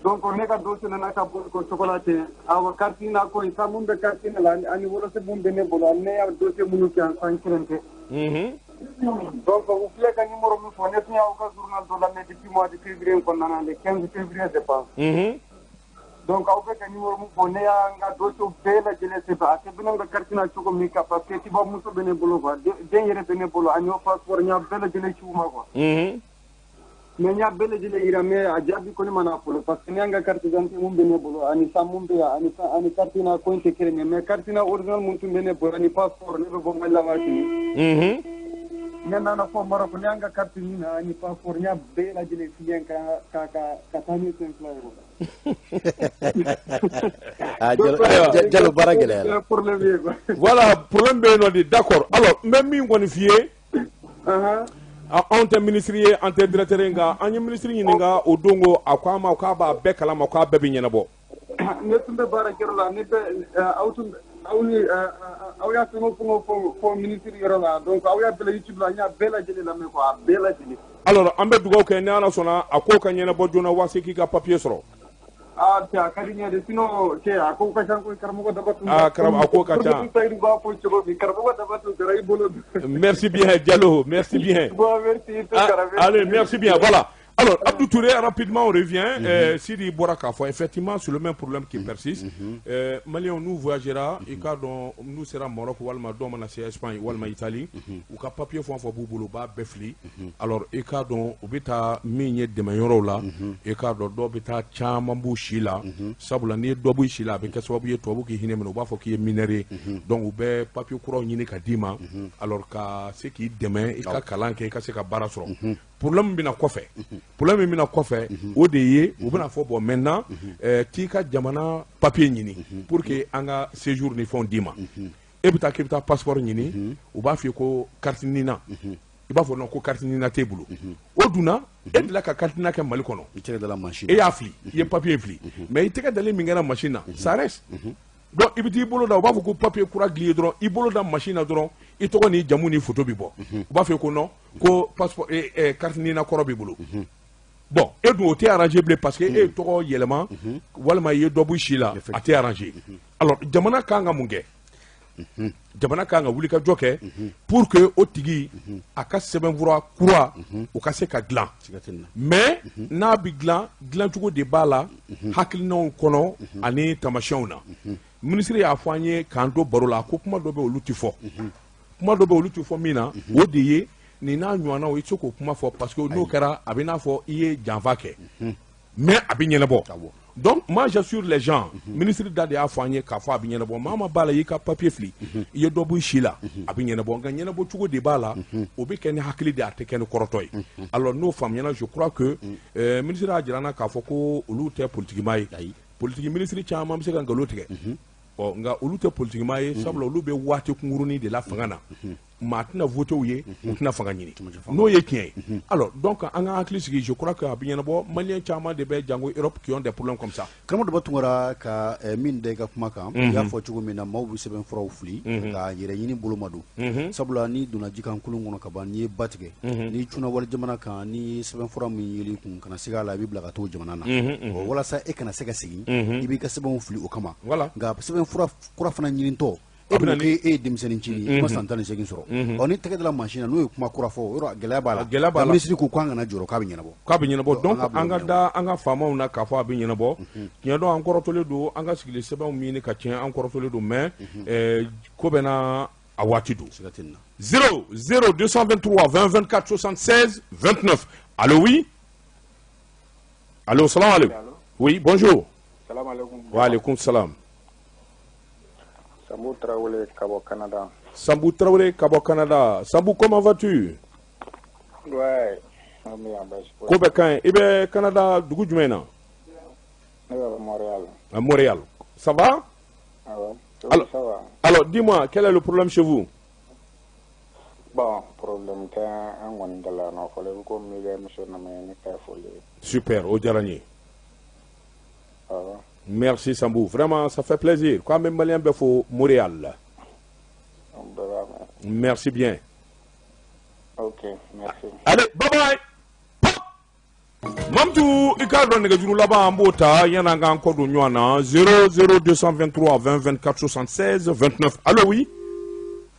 Donc ne ka dossier nana ka bɔ ko cogo la ten. Awa, carte NINA ko in sa, mun bɛ carte NINA la ani wolosɛbɛn mun bɛ ne bolo ani ne y'a dossier minnu kɛ yan, san kelen tɛ. Donc u filɛ ka numéro min fɔ, ne tun y'aw ka journal dɔ lamɛn depuis mois de février in kɔnɔna na, le 15 février je pense. Donc aw bɛ ka numéro min fɔ, ne y'an ka dossier bɛɛ lajɛlen sɛbɛn, a sɛbɛnnen bɛ carte NINA cogo min kan, parce que tubabu bɛ ne bolo quoi, den yɛrɛ bɛ ne bolo, ani o passeport, n y'a bɛɛ lajɛlen ci u ma quoi. Mais n y'a bɛɛ lajɛlen yira, mais a jaabi kɔni ma na fɔlɔ, parce que ne y'an ka carte d'identité mun bɛ ne bolo ani san mun bɛ yan ani san ani carte na ko in tɛ kelen ye, mais carte na original mun tun bɛ ne bolo ani passeport, ne bɛ bɔ Mali la waati min, ne nana fɔ Maroc, ne y'an ka carte NINA ani passeport, n y'a bɛɛ lajɛlen fili ka ka ka ka taa ni sen fila ye quoi. Ah, Jalo, Jalo, baara gɛlɛyara. Problème ye quoi. Voilà, problème bɛ yen nɔ de. D'accord. Alors, n bɛ min kɔni f'i ye, anw tɛ ministre ye, an tɛ directeur ye, nka an ye ministre ɲininka o don ko a ko an ma k'a b'a bɛɛ kalama, k'a bɛɛ bɛ ɲɛnabɔ. Ne tun bɛ baara kɛyɔrɔ la, ne bɛ aw tun aw ni aw y'a fɛn o fɛn fɔ fɔ ministre yɔrɔ la, donc aw y'a bɛɛ YouTube la, n y'a bɛɛ lajɛlen lamɛn quoi, a bɛɛ lajɛlen. Alors, an bɛ dugawu kɛ ni Ala sɔnna a ko ka ɲɛnabɔ joona waati k'i ka papier sɔrɔ. Ah, cɛ, a ka di n ye de, sinon cɛ, a ko ka ca koyi, karamɔgɔ daba tun. Ah, a ko ka ca. Sayidu b'a fɔ cogo min, karamɔgɔ daba tun kɛra i bolo. Merci bien, Diallo, merci bien. Bon, merci. Ah, allez, merci bien, voilà. Alors, Abdou Touré, rapidement, on revient. Sidi bɔra k'a fɔ, effectivement, c'est le même problème qui persiste. Maliens, n'u voyagera, i k'a dɔn, n'u sera Maroc walima dɔw mana se Espagne walima Italie, u ka papier fɛn o fɛn b'u bolo, u b'a bɛɛ fili. Alors, i k'a dɔn, u bɛ taa min ye dɛmɛyɔrɔw la, i k'a dɔn, dɔw bɛ taa, caman b'u si la, sabula n'i ye dɔ bɔ i si la, a bɛ kɛ sababu ye tubabu k'i hinɛ minɛ, u b'a fɔ k'i ye mineur ye. Donc, u bɛ papier kuraw ɲini ka d'i ma, alors ka se k'i dɛmɛ i ka kalan kɛ, i ka se ka baara sɔrɔ. Problème bɛna kɔfɛ, problème min bɛna kɔfɛ, o de ye u bɛna fɔ: bon, maintenant, t'i ka jamana papier ɲini pour que an ka séjour ni fɛnw d'i ma. E bɛ taa k'i bɛ taa passeport ɲini, u b'a f'i ye ko carte NINA. I b'a fɔ non, ko carte NINA t'e bolo. O dunna, e delila ka carte NINA kɛ Mali kɔnɔ. I tɛgɛ dala machine. E y'a fili, i ye papier fili, mais i tɛgɛ dalen min kɛra machine na, ça reste. Donc i bɛ t'i bolo da, u b'a fɔ ko papier kura gili dɔrɔn, i bolo da machine na dɔrɔn, i tɔgɔ ni jamu ni photo bɛ bɔ. U b'a fɔ ko non, ko passeport carte NINA kɔrɔ b'i bolo. Bon, e dun, o tɛ arranger bilen, parce que e ye tɔgɔ yɛlɛma walima i ye dɔ bɔ i si la, a tɛ arranger. Alors, jamana kan ka mun kɛ? Jamana kan ka wuli ka jɔ kɛ pour que o tigi a ka sɛbɛnfura kura o ka se ka dilan. Mais n'a bɛ dilan, dilancogo de b'a la, hakilinaw kɔnɔ ani tamasiyɛnw na. Minisiri y'a fɔ an ye k'an to baro la ko kuma dɔ bɛ, olu tɛ fɔ, kuma dɔ bɛ, olu tɛ fɔ min na, o de ye nin n'a ɲɔgɔnnaw, i tɛ se k'o kuma fɔ, parce que n'o kɛra, a bɛ n'a fɔ i ye janfa kɛ. Mais a bɛ ɲɛnabɔ. Donc moi, j'assure les gens, ministre da de y'a fɔ an ye k'a fɔ a bɛ ɲɛnabɔ. Maa ma b'a la, i y'i ka papier fili, i ye dɔ bɔ i si la, a bɛ ɲɛnabɔ. Nka ɲɛnabɔ cogo de b'a la, o bɛ kɛ ni hakili de ye, a tɛ kɛ ni kɔrɔtɔ ye. Alors, n'o faamuyana, je crois que ministre y'a jira an na k'a fɔ ko olu tɛ politique maa ye. Politique ministre caman bɛ se ka nkalon tigɛ. Ɔ, nka olu tɛ politique maa ye, sabula olu bɛ waati kunkurunin de la fanga na. Maa tɛna voté u ye, u tɛna fanga ɲini, n'o ye tiɲɛ ye. Alors donc, an ka hakili sigi, je crois que a bɛ ɲɛnabɔ. Malien caman de bɛ jango Europe qui ont des problèmes comme ça. Karamɔgɔ Daba Tunkara, ka min da i ka kuma kan, i y'a fɔ cogo min na, maaw bɛ sɛbɛn furaw fili ka yɛrɛ ɲini bolo ma don, sabula n'i donna ji kan kulun kɔnɔ ka ban, n'i ye ba tigɛ, n'i cunna wali jamana kan, n'i ye sɛbɛn fura min yeli kun kana se a la, i bɛ bila ka t'o jamana na. Walasa e kana se ka segin, i b'i ka sɛbɛnw fili o kama. Nka sɛbɛn fura kura fana ɲinitɔ, e dun ko e ye denmisɛnnin ncinin, i ma san 18 sɔrɔ. Ɔ, ni tɛgɛ dala mansin na, n'o ye kuma kura fɔ, o yɔrɔ gɛlɛya b'a la. Gɛlɛya b'a la. Minisiri ko k'an kana jɔrɔ, k'a bɛ ɲɛnabɔ. K'a bɛ ɲɛnabɔ. Donc an ka da an ka faamaw na k'a fɔ a bɛ ɲɛnabɔ. Tiɲɛ dɔn, an kɔrɔtɔlen don, an ka sigili sɛbɛnw ɲini ka tiɲɛ, an kɔrɔtɔlen don, mais ko bɛ na a waati don. 0 0 223 20 24 76 29. Allo, oui, allo, salam alaikum. Oui, bonjour. Salam alaikum. Wa alaikum salam. Sambou Traoré ka bɔ Canada. Sambou Traoré ka bɔ Canada. Sambou, comment vas-tu? Ouais, an bɛ yan, baasi foyi. Ko bɛ ka ɲi. I bɛ Canada dugu jumɛn na? Ne bɛ Montréal. À Montréal. Ça va? Awɔ. Alors, ça va. Alors dis-moi, quel est le problème chez vous? Bon, problème tɛ an kɔni da la yan nɔ fɔlɔ. I ko komi i ka émission lamɛn, ne ka foli ye. Super, o diyara n ye. Awɔ. Merci Sambou, vraiment ça fait plaisir. Ko an bɛ malien bɛɛ fo Montréal. An bɛɛ b'a mɛn. Merci bien. Ok, merci. Allez, bye bye. Mamtu, i k'a dɔn, nɛgɛjuru laban an b'o ta yan'an k'an kɔ don ɲɔgɔn na. 0 0 223 20 24 76 29. Allo, oui.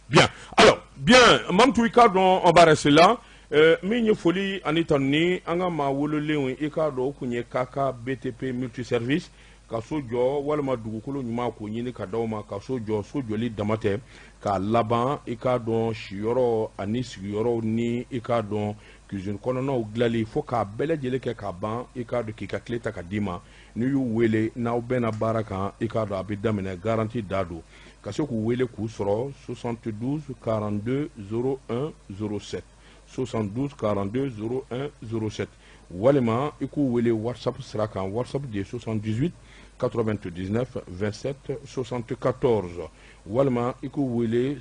Bien. Alors, bien, Mamtu, i k'a dɔn, on va rester là. Min ye foli ani tanuni, an ka maa wololenw, i k'a dɔn, o kun ye KK BTP multiservice, ka so jɔ walima dugukolo ɲuman k'o ɲini ka d'aw ma ka so jɔ. So jɔli dama tɛ, k'a laban, i k'a dɔn, siyɔrɔ ani sigiyɔrɔw ni i k'a dɔn. cuisine kɔnɔnaw dilanli fo k'a bɛɛ lajɛlen kɛ k'a ban. I k'a dɔn k'i ka clé ta ka d'i ma, n'i y'u wele n'aw bɛnna baara kan, i k'a dɔn a bɛ daminɛ, garantie da don. Ka se k'u wele k'u sɔrɔ 72 42 01 07, 72 42 01 07, walima i k'u wele WhatsApp sira kan. WhatsApp de ye 78 99 27 74, walima i k'u wele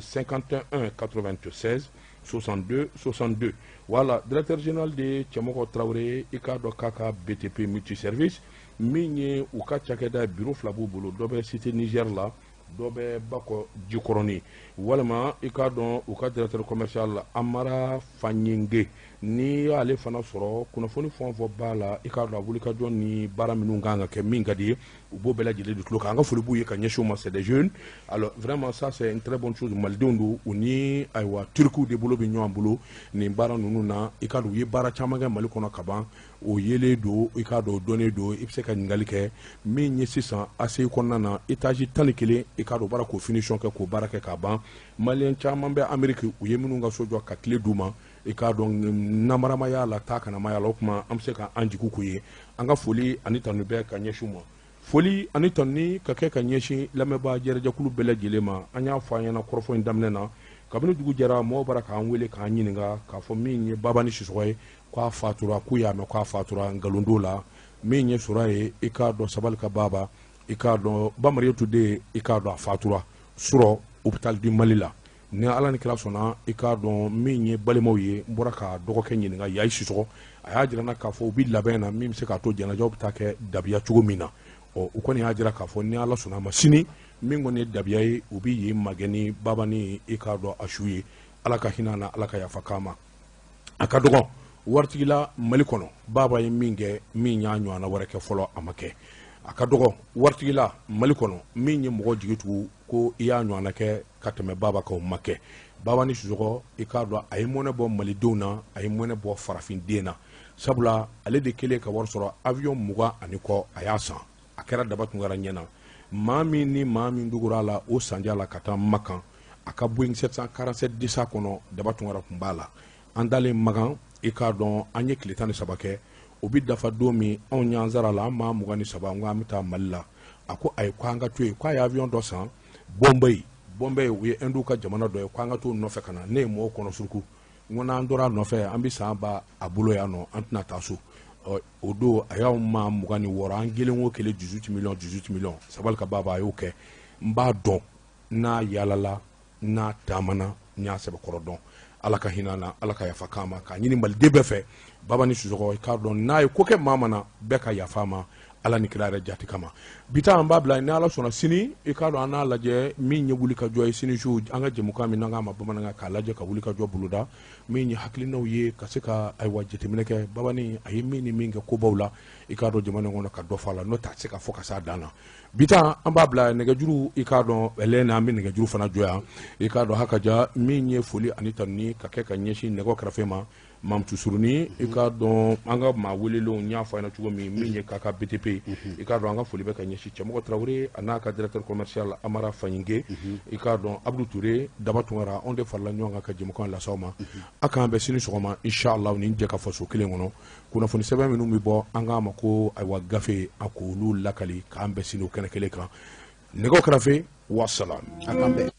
51 96 62 62. Voilà, directeur général de Cɛmɔgɔ Tarawele, i k'a dɔn k'a ka BTP multiservice min ye u ka cakɛda, bureau fila b'u bolo, dɔ bɛ cité Niger la, dɔ bɛ Bakɔ Jikɔrɔni. Walima i k'a dɔn u ka directeur commercial Amara Fanyenge, n'i y'ale fana sɔrɔ, kunnafoni fɛn o fɛn b'a la, i k'a dɔn a wulikajɔ ni baara minnu kan ka kɛ min ka di ye, u b'o bɛɛ lajɛlen de tulo kan. An ka foli b'u ye ka ɲɛsin u ma. C'est des jeunes, alors vraiment ça c'est une très bonne chose. Malidenw don, u ni ayiwa Turkiw de bolo bɛ ɲɔgɔn bolo nin baara ninnu na. I k'a dɔn u ye baara caman kɛ Mali kɔnɔ ka ban, o yelen don, i k'a dɔn o dɔnnen don. I bɛ se ka ɲininkali kɛ min ye sisan ACI kɔnɔna na, étage 11, i k'a dɔn u bɔra k'o finition kɛ, k'o baara kɛ k'a ban. Maliyɛn caman bɛ Amérique, u ye minnu ka so jɔ ka clé d'u ma. I k'a dɔn namarama y'a la, taa kanama y'a la. O tuma an bɛ se k'an jigi k'u ye. An ka foli ani tanu bɛ ka ɲɛsin u ma. Foli ani tanuni ka kɛ ka ɲɛsin lamɛnbaa jɛrɛjɛkulu bɛɛ lajɛlen ma. An y'a fɔ an ɲɛna kɔrɔfɔ in daminɛ na, kabini dugu jɛra, mɔgɔw bara k'an wele k'an ɲininka k'a fɔ min ye Babani Sisɔgɔ ye, k'a fatura, k'u y'a mɛn k'a fatura. Nkalon t'o la. Min ye sɔrɔ ye, i k'a dɔn sabali ka baba, i k'a dɔn Bamariyatu den, i k'a dɔn a fatura surɔ hôpital du Mali la. Ni Ala ni kira sɔnna, i k'a dɔn min ye balimaw ye, n bɔra ka dɔgɔkɛ ɲininka, Yayi Sisɔgɔ, a y'a jira n na k'a fɔ u bɛ labɛn na min bɛ se k'a to janajaw bɛ taa kɛ dabiya cogo min na. Ɔ, u kɔni y'a jira k'a fɔ ni Ala sɔnna a ma, sini min kɔni ye dabiya ye, u bɛ yen magɛn ni baba ni i k'a dɔn a su ye. Ala ka hinɛ na, Ala ka yafa k'a ma. A ka dɔgɔn waritigila Mali kɔnɔ, baba ye min kɛ, min y'a ɲɔgɔnna wɛrɛ kɛ fɔlɔ, a ma kɛ. A ka dɔgɔn waritigila Mali kɔnɔ min ye mɔgɔ jigi tugu ko i y'a ɲɔgɔnna kɛ ka tɛmɛ baba kan, o ma kɛ. Baba ni Sisɔgɔ, i k'a dɔn a ye mɔnɛ bɔ malidenw na, a ye mɔnɛ bɔ farafinden na, sabula ale de kelen ka wari sɔrɔ, avion 20 ani kɔ a y'a san. A kɛra Daba Tunkara ɲɛ na. Maa min ni maa min dugura a la o sanja la ka taa Makan, a ka Boeing 747 disa kɔnɔ, Daba Tunkara tun b'a la. An dalen Makan, i k'a dɔn an ye tile 13 kɛ. O bɛ dafa don min, anw y'an sara la, an maa 23, n ko an bɛ taa Mali la. A ko ayi, ko an ka to yen, k'a ye avion dɔ san Bombay. Bombay, u ye Hindu ka jamana dɔ ye, ko an ka t'o nɔfɛ ka na. Ne ye mɔgɔw kɔnɔ suruku, n ko n'an tora a nɔfɛ, an bɛ san ba a bolo yan nɔ, an tɛna taa so. Ɔ, o don a y'anw maa 26, an kelen o kelen 18 millions, 18 millions. Sabali ka baba, a y'o kɛ. N b'a dɔn n'a yaalala, n'a taamana, n y'a sɛbɛkɔrɔ dɔn. Ala ka hinɛ na, Ala ka yafa k'a ma. K'a ɲini maliden bɛɛ fɛ, baba ni Sisɔgɔ, i k'a dɔn n'a ye ko kɛ maa ma na, bɛɛ ka yafa a ma, Ala ni kira yɛrɛ jati kama. Bi ta an b'a bila. Ni Ala sɔnna, sini, i k'a dɔn an n'a lajɛ min ye wuli ka jɔ ye sini su, an ka jɛmukan min n'an k'a ma bamanankan, k'a lajɛ ka wuli ka jɔ boloda min ye hakilinaw ye, ka se ka ayiwa jateminɛ kɛ babani a ye min ni min kɛ kobaw la, i k'a dɔn jamana kɔnɔ, ka dɔ fɔ a la. N'o tɛ, a tɛ se ka fɔ ka s'a dan na. Bi ta an b'a bila. Nɛgɛjuru, i k'a dɔn ɛlɛn na, an bɛ nɛgɛjuru fana jɔ yan. I k'a dɔn hakaja min ye foli ani tanuni ka kɛ ka ɲɛsin nɛgɛ kɛrɛfɛ ma, Mamutu Suruni, i k'a dɔn an ka maa welelenw, n y'a fɔ a ɲɛna cogo min, min ye k'a ka BTP, i k'a dɔn an ka foli bɛ ka ɲɛsin Cɛmɔgɔ Tarawele, a n'a ka directeur commercial Amara Fayinge, i k'a dɔn Abudu Ture, Daba Tunkara, anw de farala ɲɔgɔn kan ka jɛmukan lase aw ma. A k'an bɛn sini sɔgɔma inshallah nin jɛ ka faso kelen kɔnɔ. Kunnafoni sɛbɛn minnu bɛ bɔ, an k'a ma ko ayiwa gafe, a k'olu lakali. K'an bɛn sini o kɛnɛ kelen kan. Nɛgɛ kɛrɛfɛ, wasalam. A k'an bɛn.